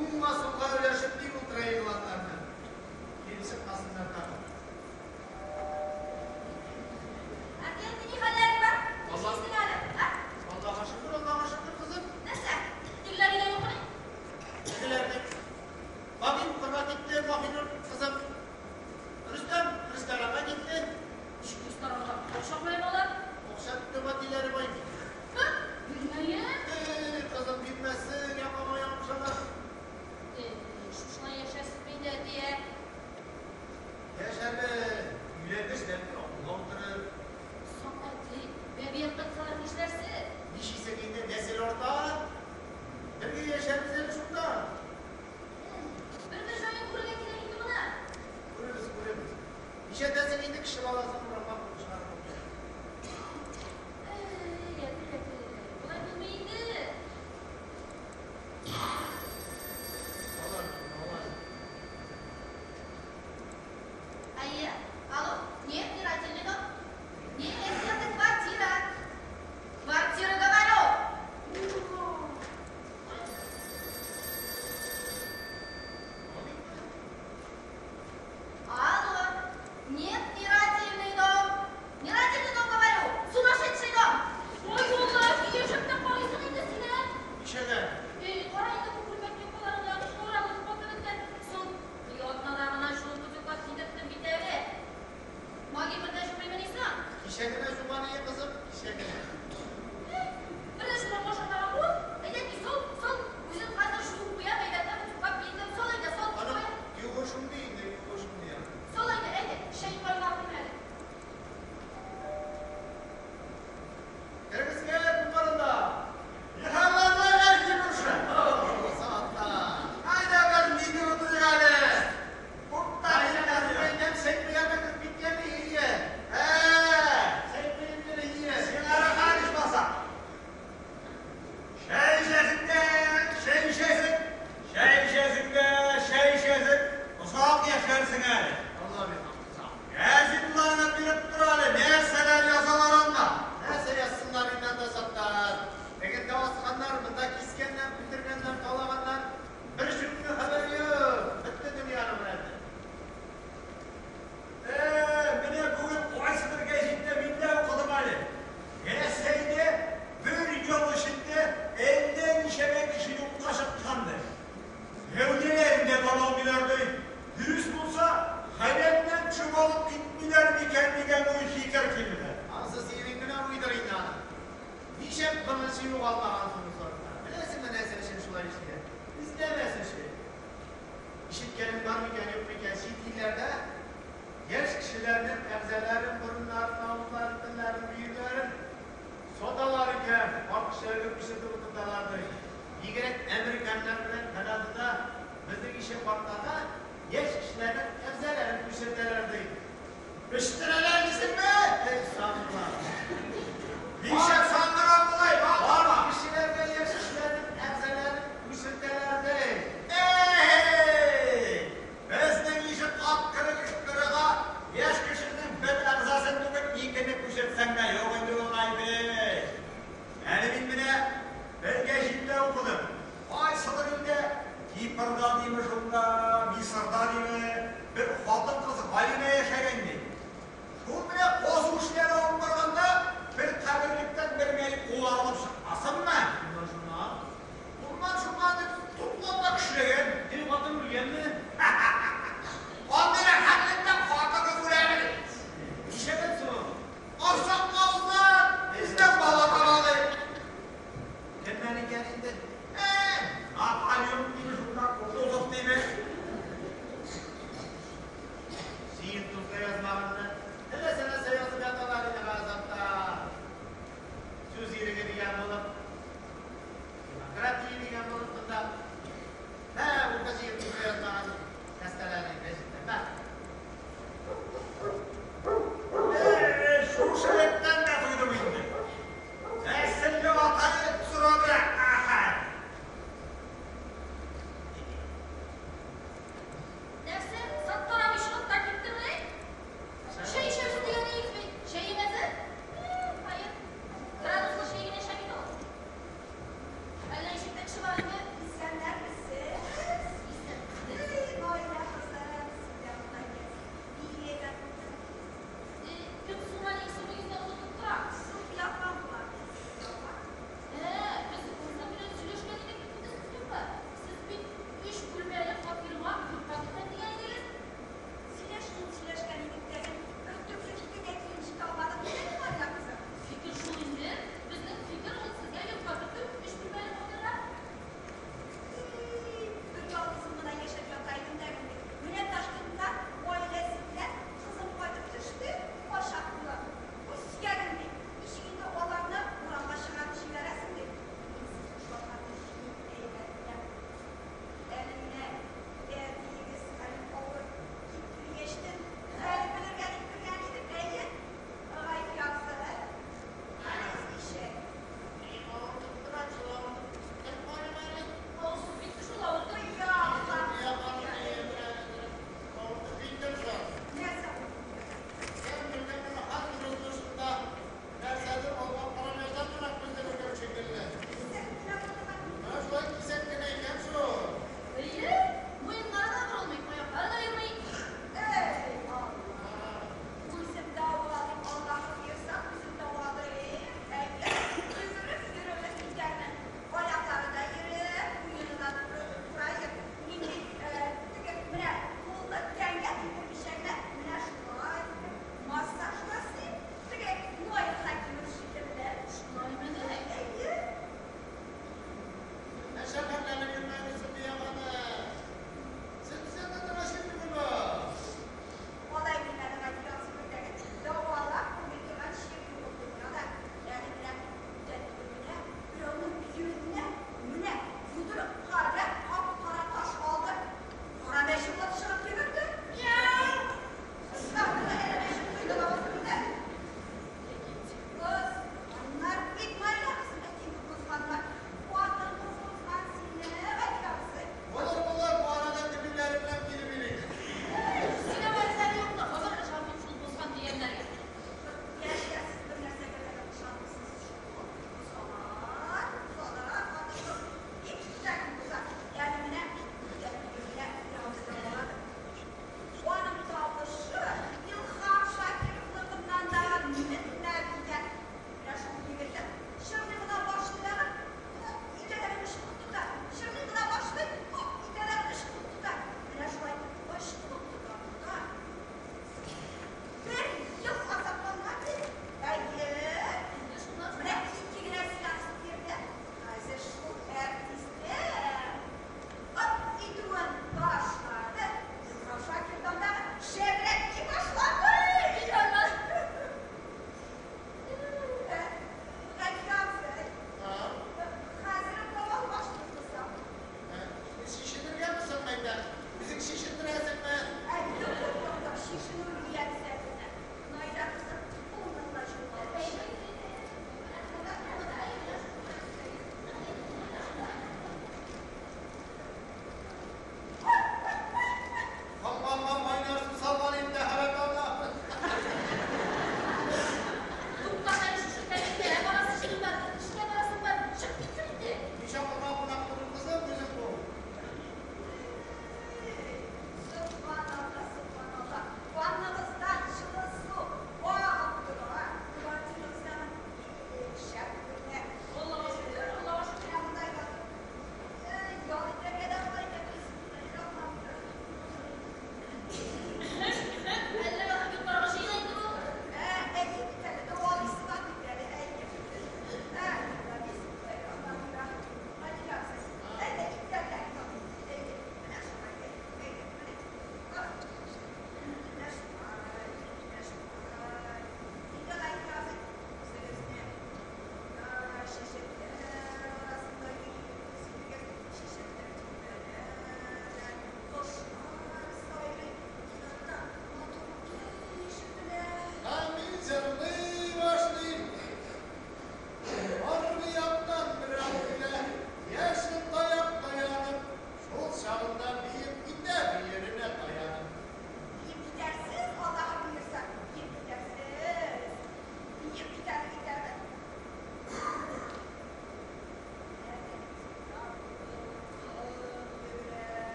Уңга-сулга өләшеп бик утыра игъланнарны. Килеп чыкмасыннар тагын. Әти, әти, ни хәлләрең бар? Нишлисең әле? А? Аллага шөкер, Аллага шөкер, кызым. Нәрсә? Тегеләр өйдә юкмыни? Тегеләр дип. Бабин укырга китте, Маһинур кызым. Рөстәм ресторанга китте. Ничек ресторанга? Акча каян алар? Акча түгел, әтиләре бай бит. Һы? Бирмәем. Эй, кызым, бирмәсен, якама ябышалар. Эй, шушылай яшәрсезме инде, әти, ә? Яшәрбез. Өйләнгәч, бәлки, акылга утырыр. Соң, әти, бәбиең кайтсалар нишләрсез? Нишлисең инде, нәсел арта. Бергә яшәрбез әле шунда. Бер-бер җаен күрергә кирәк инде моны. Күрербез, күрербез. Ничәдәсең инде кеше баласын урамга куып чыгарып утыра. Әй, әти, әти, болай булмый инде. Алар, алар. Әйе, алло, нет, не родильный дом. Нет, это квартира. Квартира, говорю. Алло, нет, не родильный дом. Не родильный дом, говорю. Сумасшедший дом. Ой, Алла, яшәп тә карыйсың инде син, ә? Ничәдә? Эй, кара инде бу күлмәкне кулларыңда шура үтеп батып беткән. Соң, атнада гына шуны тотып кидерттем бит әле. Маги бер дә жумыймыни соң? Кичә генә жуган ие, кызым, кичә генә. Бер дә жумап ашатаган бу. Әйдә, ти, сал, сал. Үзем хәзер жуып куям, әйбәтләп утырып киендем. Сал әйдә, сал. Аның Куям. югы шундый инде, югы шундый. Сал әйдә, әйдә. Чәй кайнатыйм әле. Керегез, кер, бу карында. Һәләләгә килеп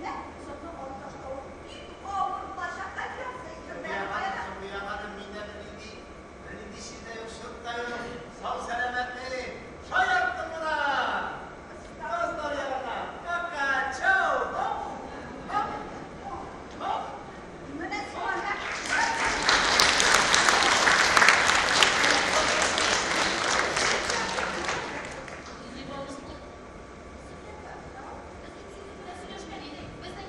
Менә затны алып ташлавы бик авыр булачак, Әлфия абзый. София ханым, миндә бернинди чир дә юк, чык та юк. Сау-сәламәтмен. Шаярттым гына. Дуслар ягына. Пока, чао. Хоп, хоп, хоп. Менә сиңа. Без бит синең белән сөйләшкән идек. Безнең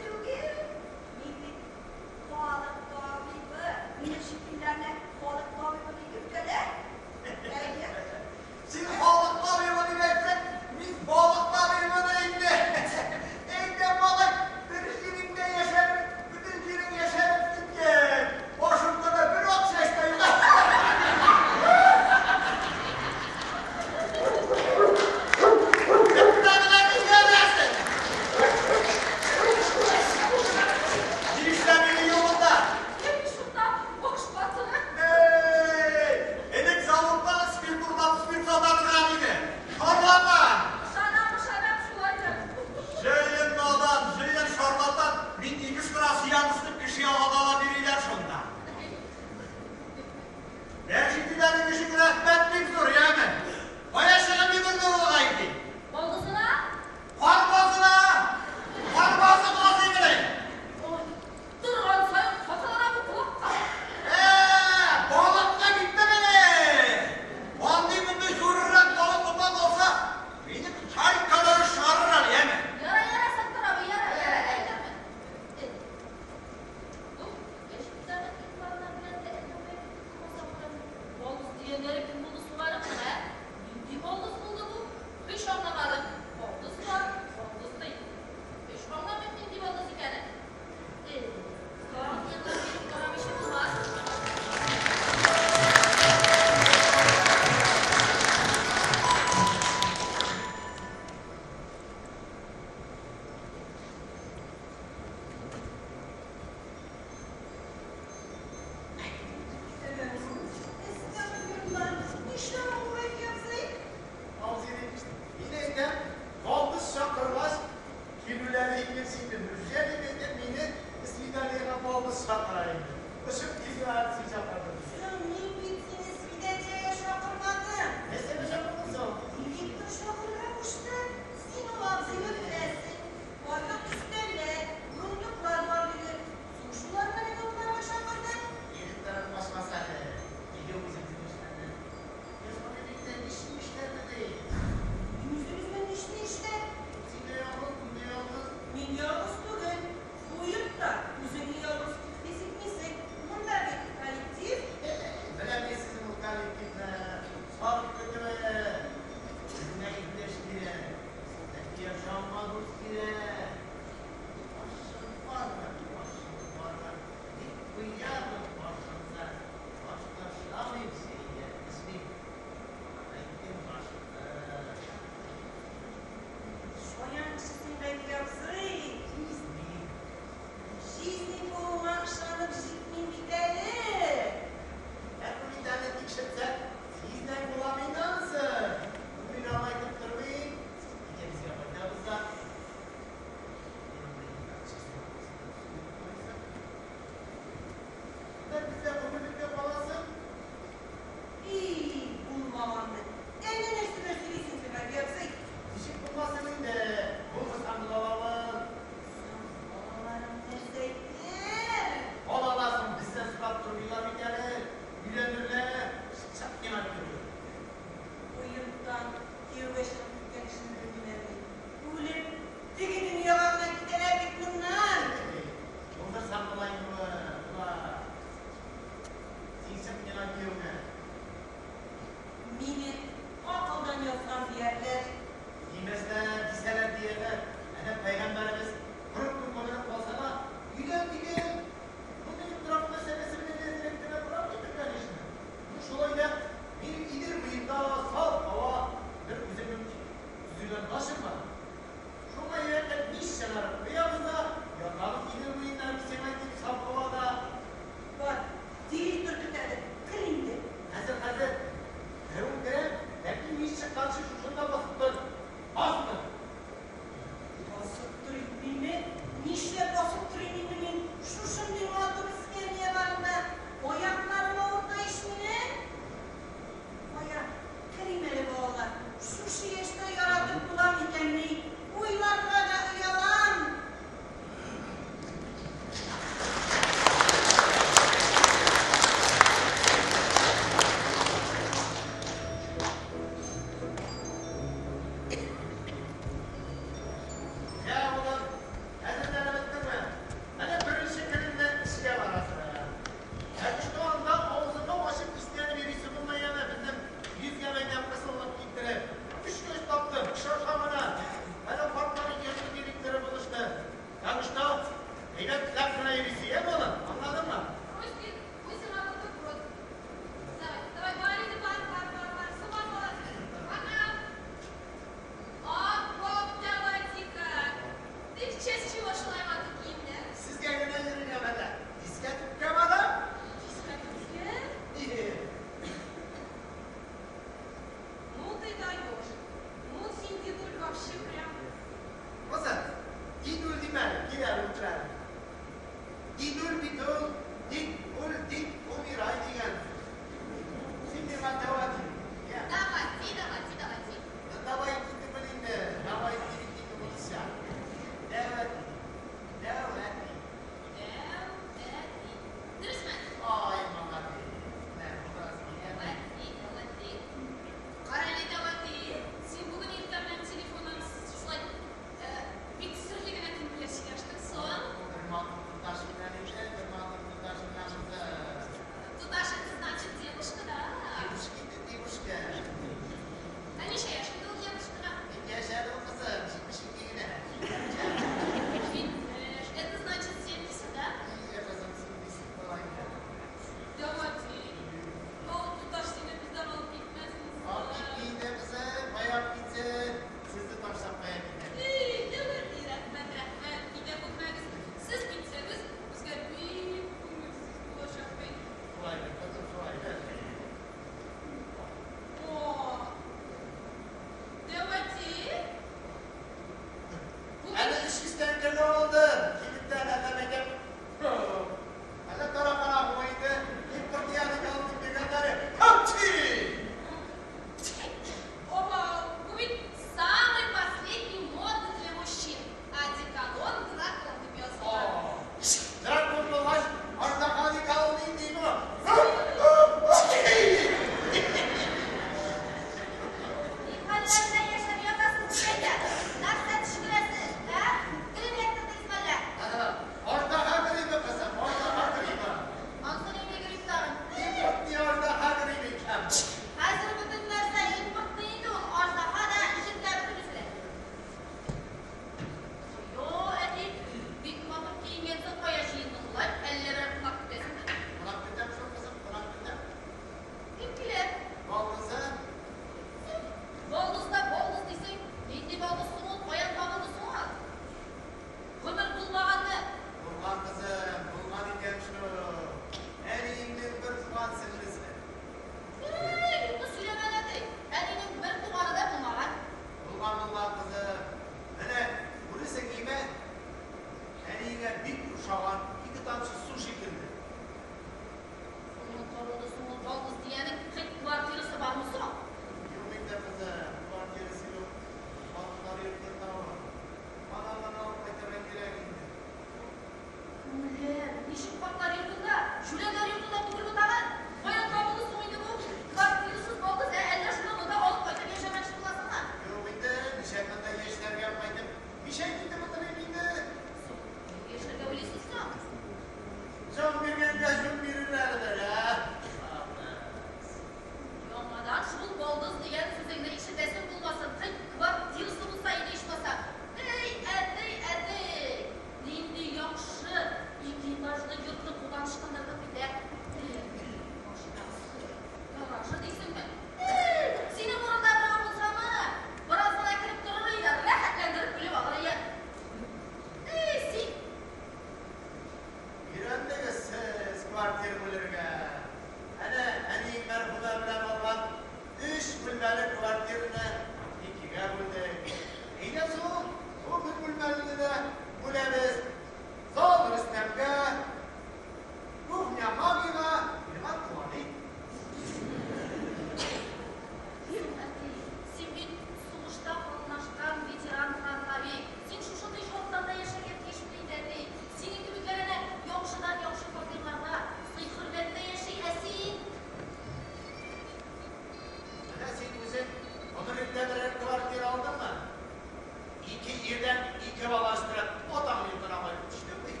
ирдән ике бала үстереп, атаң йортына кайтып төштең бит.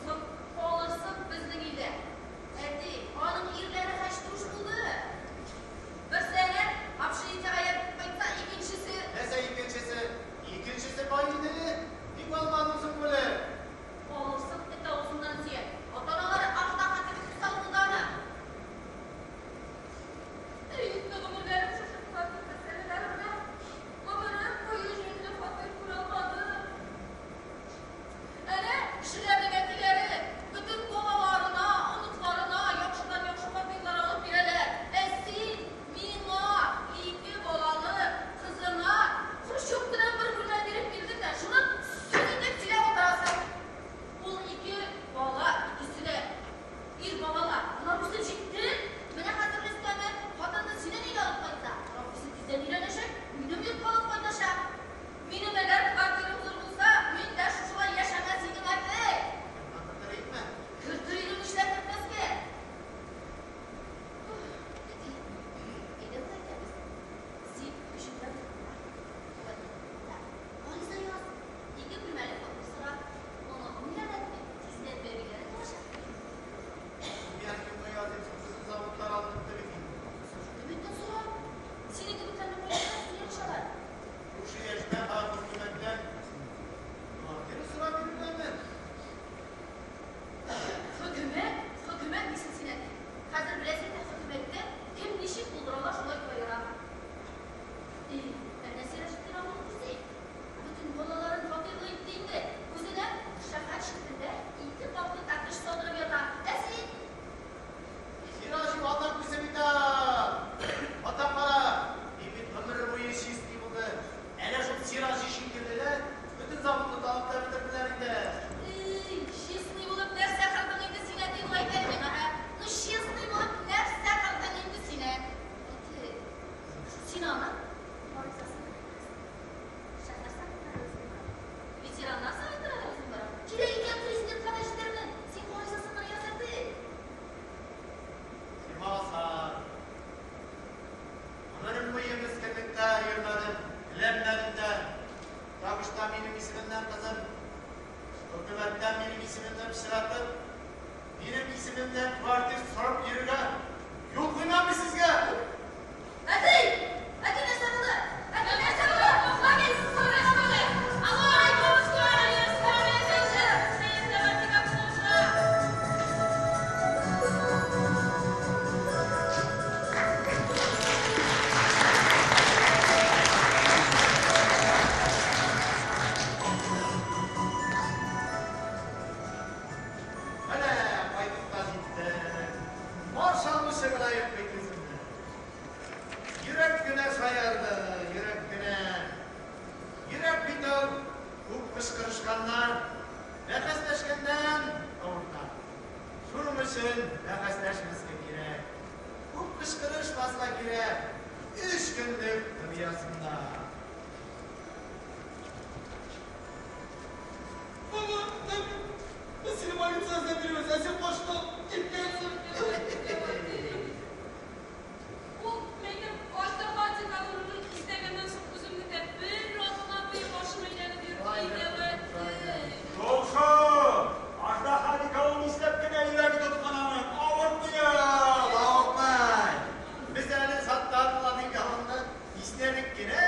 Соң алырсың безнең илдә. Әти, аның ирләре хәчтүш булды. Берсе әнә общежитиегә ятып кайтса, икенчесе... Нәрсә икенчесе? Икенчесе бай иде. Ник алмадың соң бүлеп? Алырсың эт авызыннан сөяк. Ата-аналары аждаһа кебек усал булды аны. Инде гомерләрем шушы фатир мәсьәләләре белән гомерем буе җүнле фатир күрә алмадым. Әнә, кешеләрнең әтиләре бөтен балаларына, оныкларына яхшыдан-яхшы фатирлар алып бирәләр. Ә син миңа ике балалы кызыңа хрущевкадан бер бүлмә биреп бирдең дә, шуны сүз итеп сөйләп утырасың. Ул ике бала, икесе дә ир балалар. Болар үсеп җитте. Менә хәзер Рөстәме хатынны синең өйгә алып кайтса, Рафисы тиздән өйләнәчәк, минем йортка алып кайтачак. Минем әгәр квартирам зур булса, мин дә шушылай яшәмәс идем, әти. Кертер идеңме? Кертер идем, нишләп кертмәскә? Әти, әйдә болай итәбез. Син көчеңдә бар. Гариза яз. Ике бүлмәле фатир сора. Оныгым өйләнә бит, тиздән бәбиләре туачак. Мин кемгә языйм соң, безнең заводлар алынып бетте бит инде. Хөкүмәттән сора. Синең кебекләрне кайда сөйләшәләр? Шушы яшьтә тагын хөкүмәттән квартира сорап йөрергәме? Хөкүмәт, хөкүмәт дисең син, әти. Хәзер беләсең, хөкүмәттә кем ничек булдыра, шулай куера. И, әнә Сираҗетдин абыйның үзе. Бөтен балаларын фатирлы итте инде. Үзенә шәһәр читендә ике катлы коттедж салдырып ята. Ә син? Сираҗи ата күсе бит ул. Атам кара, мин бит гомере буе чистый булды. Әнә шул Сираҗи шикеллеләр бөтен заводны талап та бетерделәр инде. Эй, честный булып нәрсә кылдың инде син, әти, ну әйт әле миңа, ә? Ну, честный булып нәрсә кылдың инде син, ә? Әти, син аны гаризасын шәһәр советына үзең бар. Ветераннар советына да үзең бар. Кирәк икән, президентка да җитермен. Син гаризасын гына яз, әти. Сыймаса. Гомерем буе мескенлектә йөрмәдем, теләнмәдем дә. Табышта минем исемемнән кызым, хөкүмәттән минем исемемнән пычратып, минем исемемнән квартир сорап йөрергә юл куймам мин сезгә. Әти! Әти, нәрсә булды? Әти, нәрсә булды? Ламис, нәрсә булды? Алло, Менә кайтып та җиттем. Марш алмыйча гына юк бит үземне. Йөрәк кенә шаярды, йөрәк кенә. Йөрәк бит ул күп кычкырышканнан, бәхәсләшкәннән авырта. Шуның өчен бәхәсләшмәскә кирәк. Күп кычкырышмаска кирәк. Өч көнлек дөньясында. Баба, без сине больницага эзләп йөрибез, ә син качтың, киткәнсең. Ул минем аждаһа декабрьне иснәгәннән соң үземне дә бер атна буе башым әйләнеп йөрде иде, әти. Шул шул! Аждаһа декабрь нишләп кенә йөрәге тоткан аның? Авыртмый ул, Авыртмый. Без әле Саттаровларның янында иснәдек кенә.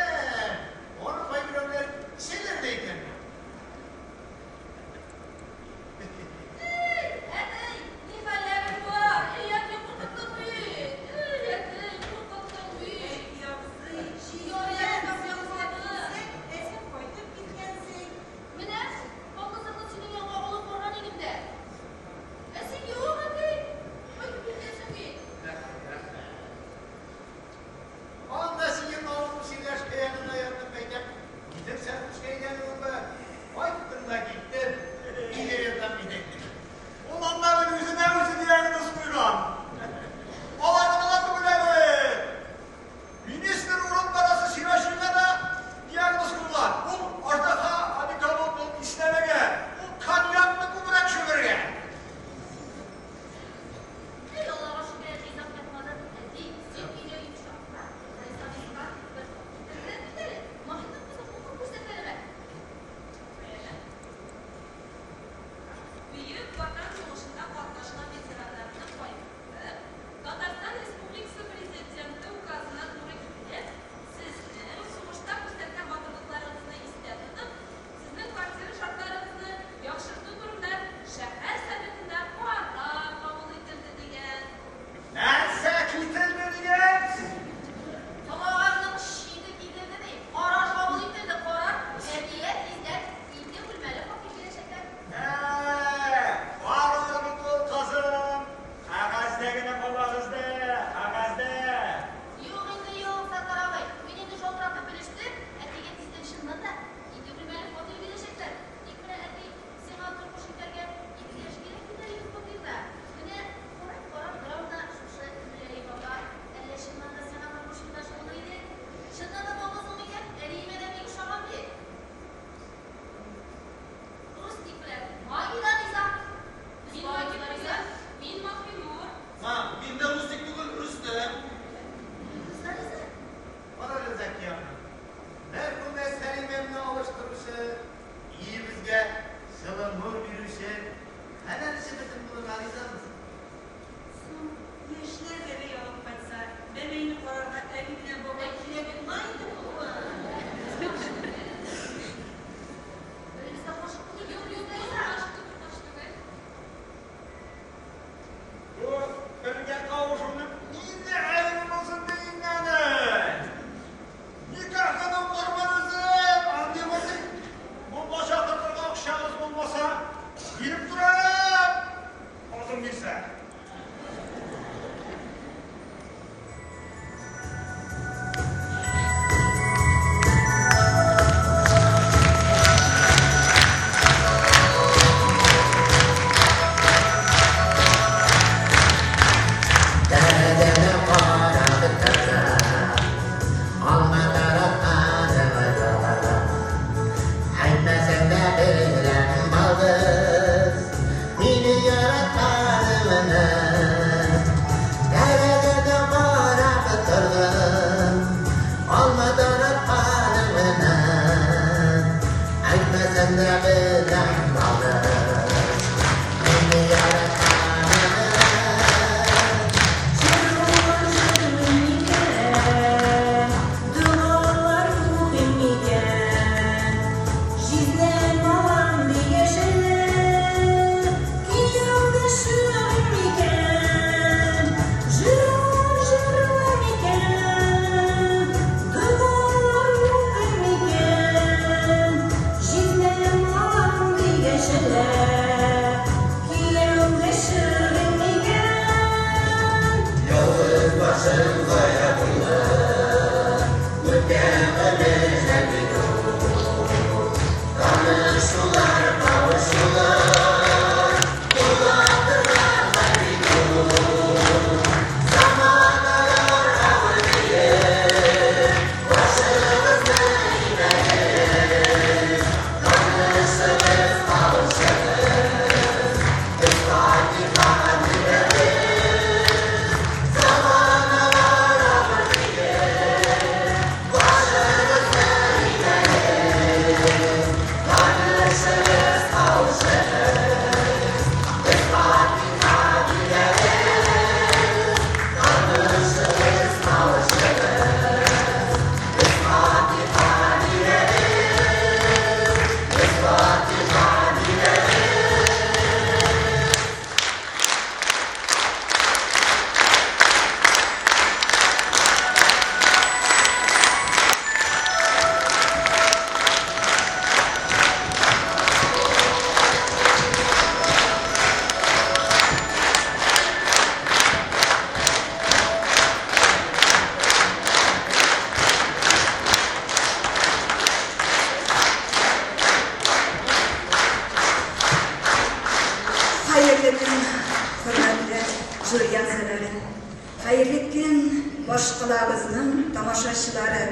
башкалабызның тамашачылары!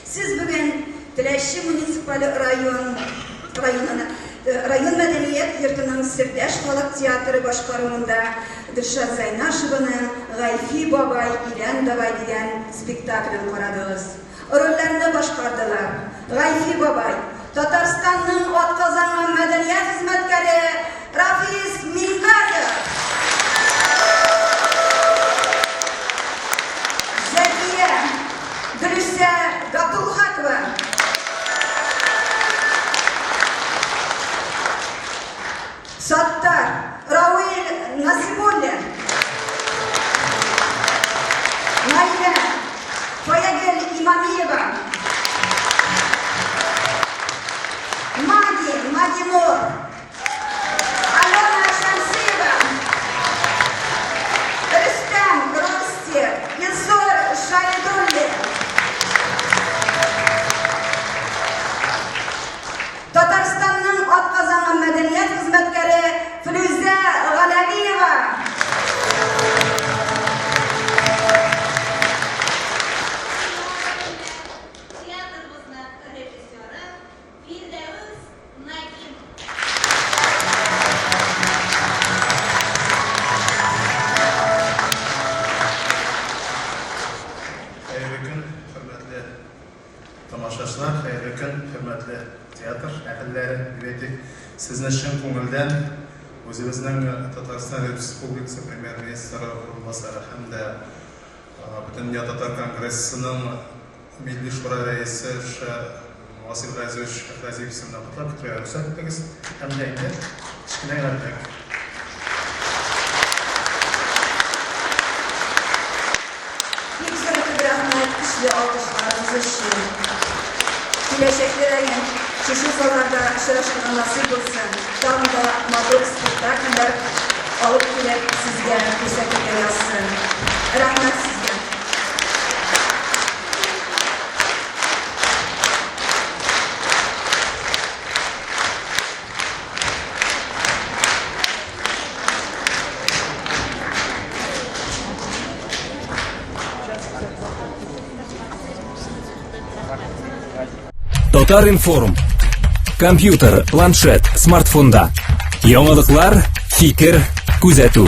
Сез бүген Теләче муниципаль район районына район мәдәният йортының Сердәш халык театры башкаруында Дөлшат Зайнашеваның Гайфи бабай илән давай дигән спектаклен карадыгыз. Рольләрне башкардылар, Гайфи бабай, Татарстанның атказанган мәдәният хезмәткәре Рафис Мингазов, Зәкия, Гөлүсә Габдулхакова, Саттар, Рауил Насыйбуллин, Наилә, Фаягөл Имамиева, Маги, Мадинур, Алена Шәмсиева, Рөстәм, Рости, Илсур Шәйдуллин. Татарстанның атказанган мәдәният хезмәткәре Флүзә Галәвиева. Театрыбызның режиссеры Фирдәвес Нагимов. Хәерле көн, хөрмәтле Тамашачылар, хәерле көн, хөрмәтле театр әһелләре, дип әйтик. Сезне чын күңелдән үзебезнең Татарстан Республикасы Премьер-министры урынбасары һәм дә Бөтендөнья татар конгрессының Милли шура рәисе Ш. Васил Газиевич Әхрәзиев исеменнән котлап китәргә рөхсәт итегез. Һәм дә инде кечкенә генә бүләк. Бик зур итеп рәхмәт көчле алкышларыгыз өчен. Киләчәктә дә шушы залларда очрашырга насыйп булсын. Тагын да матур спектакльләр алып килеп сезгә күрсәтергә язсын. Рәхмәт сезгә. Татар-информ. Компьютер, планшет, смартфонда. Яңалыклар, фикер, күзәтү.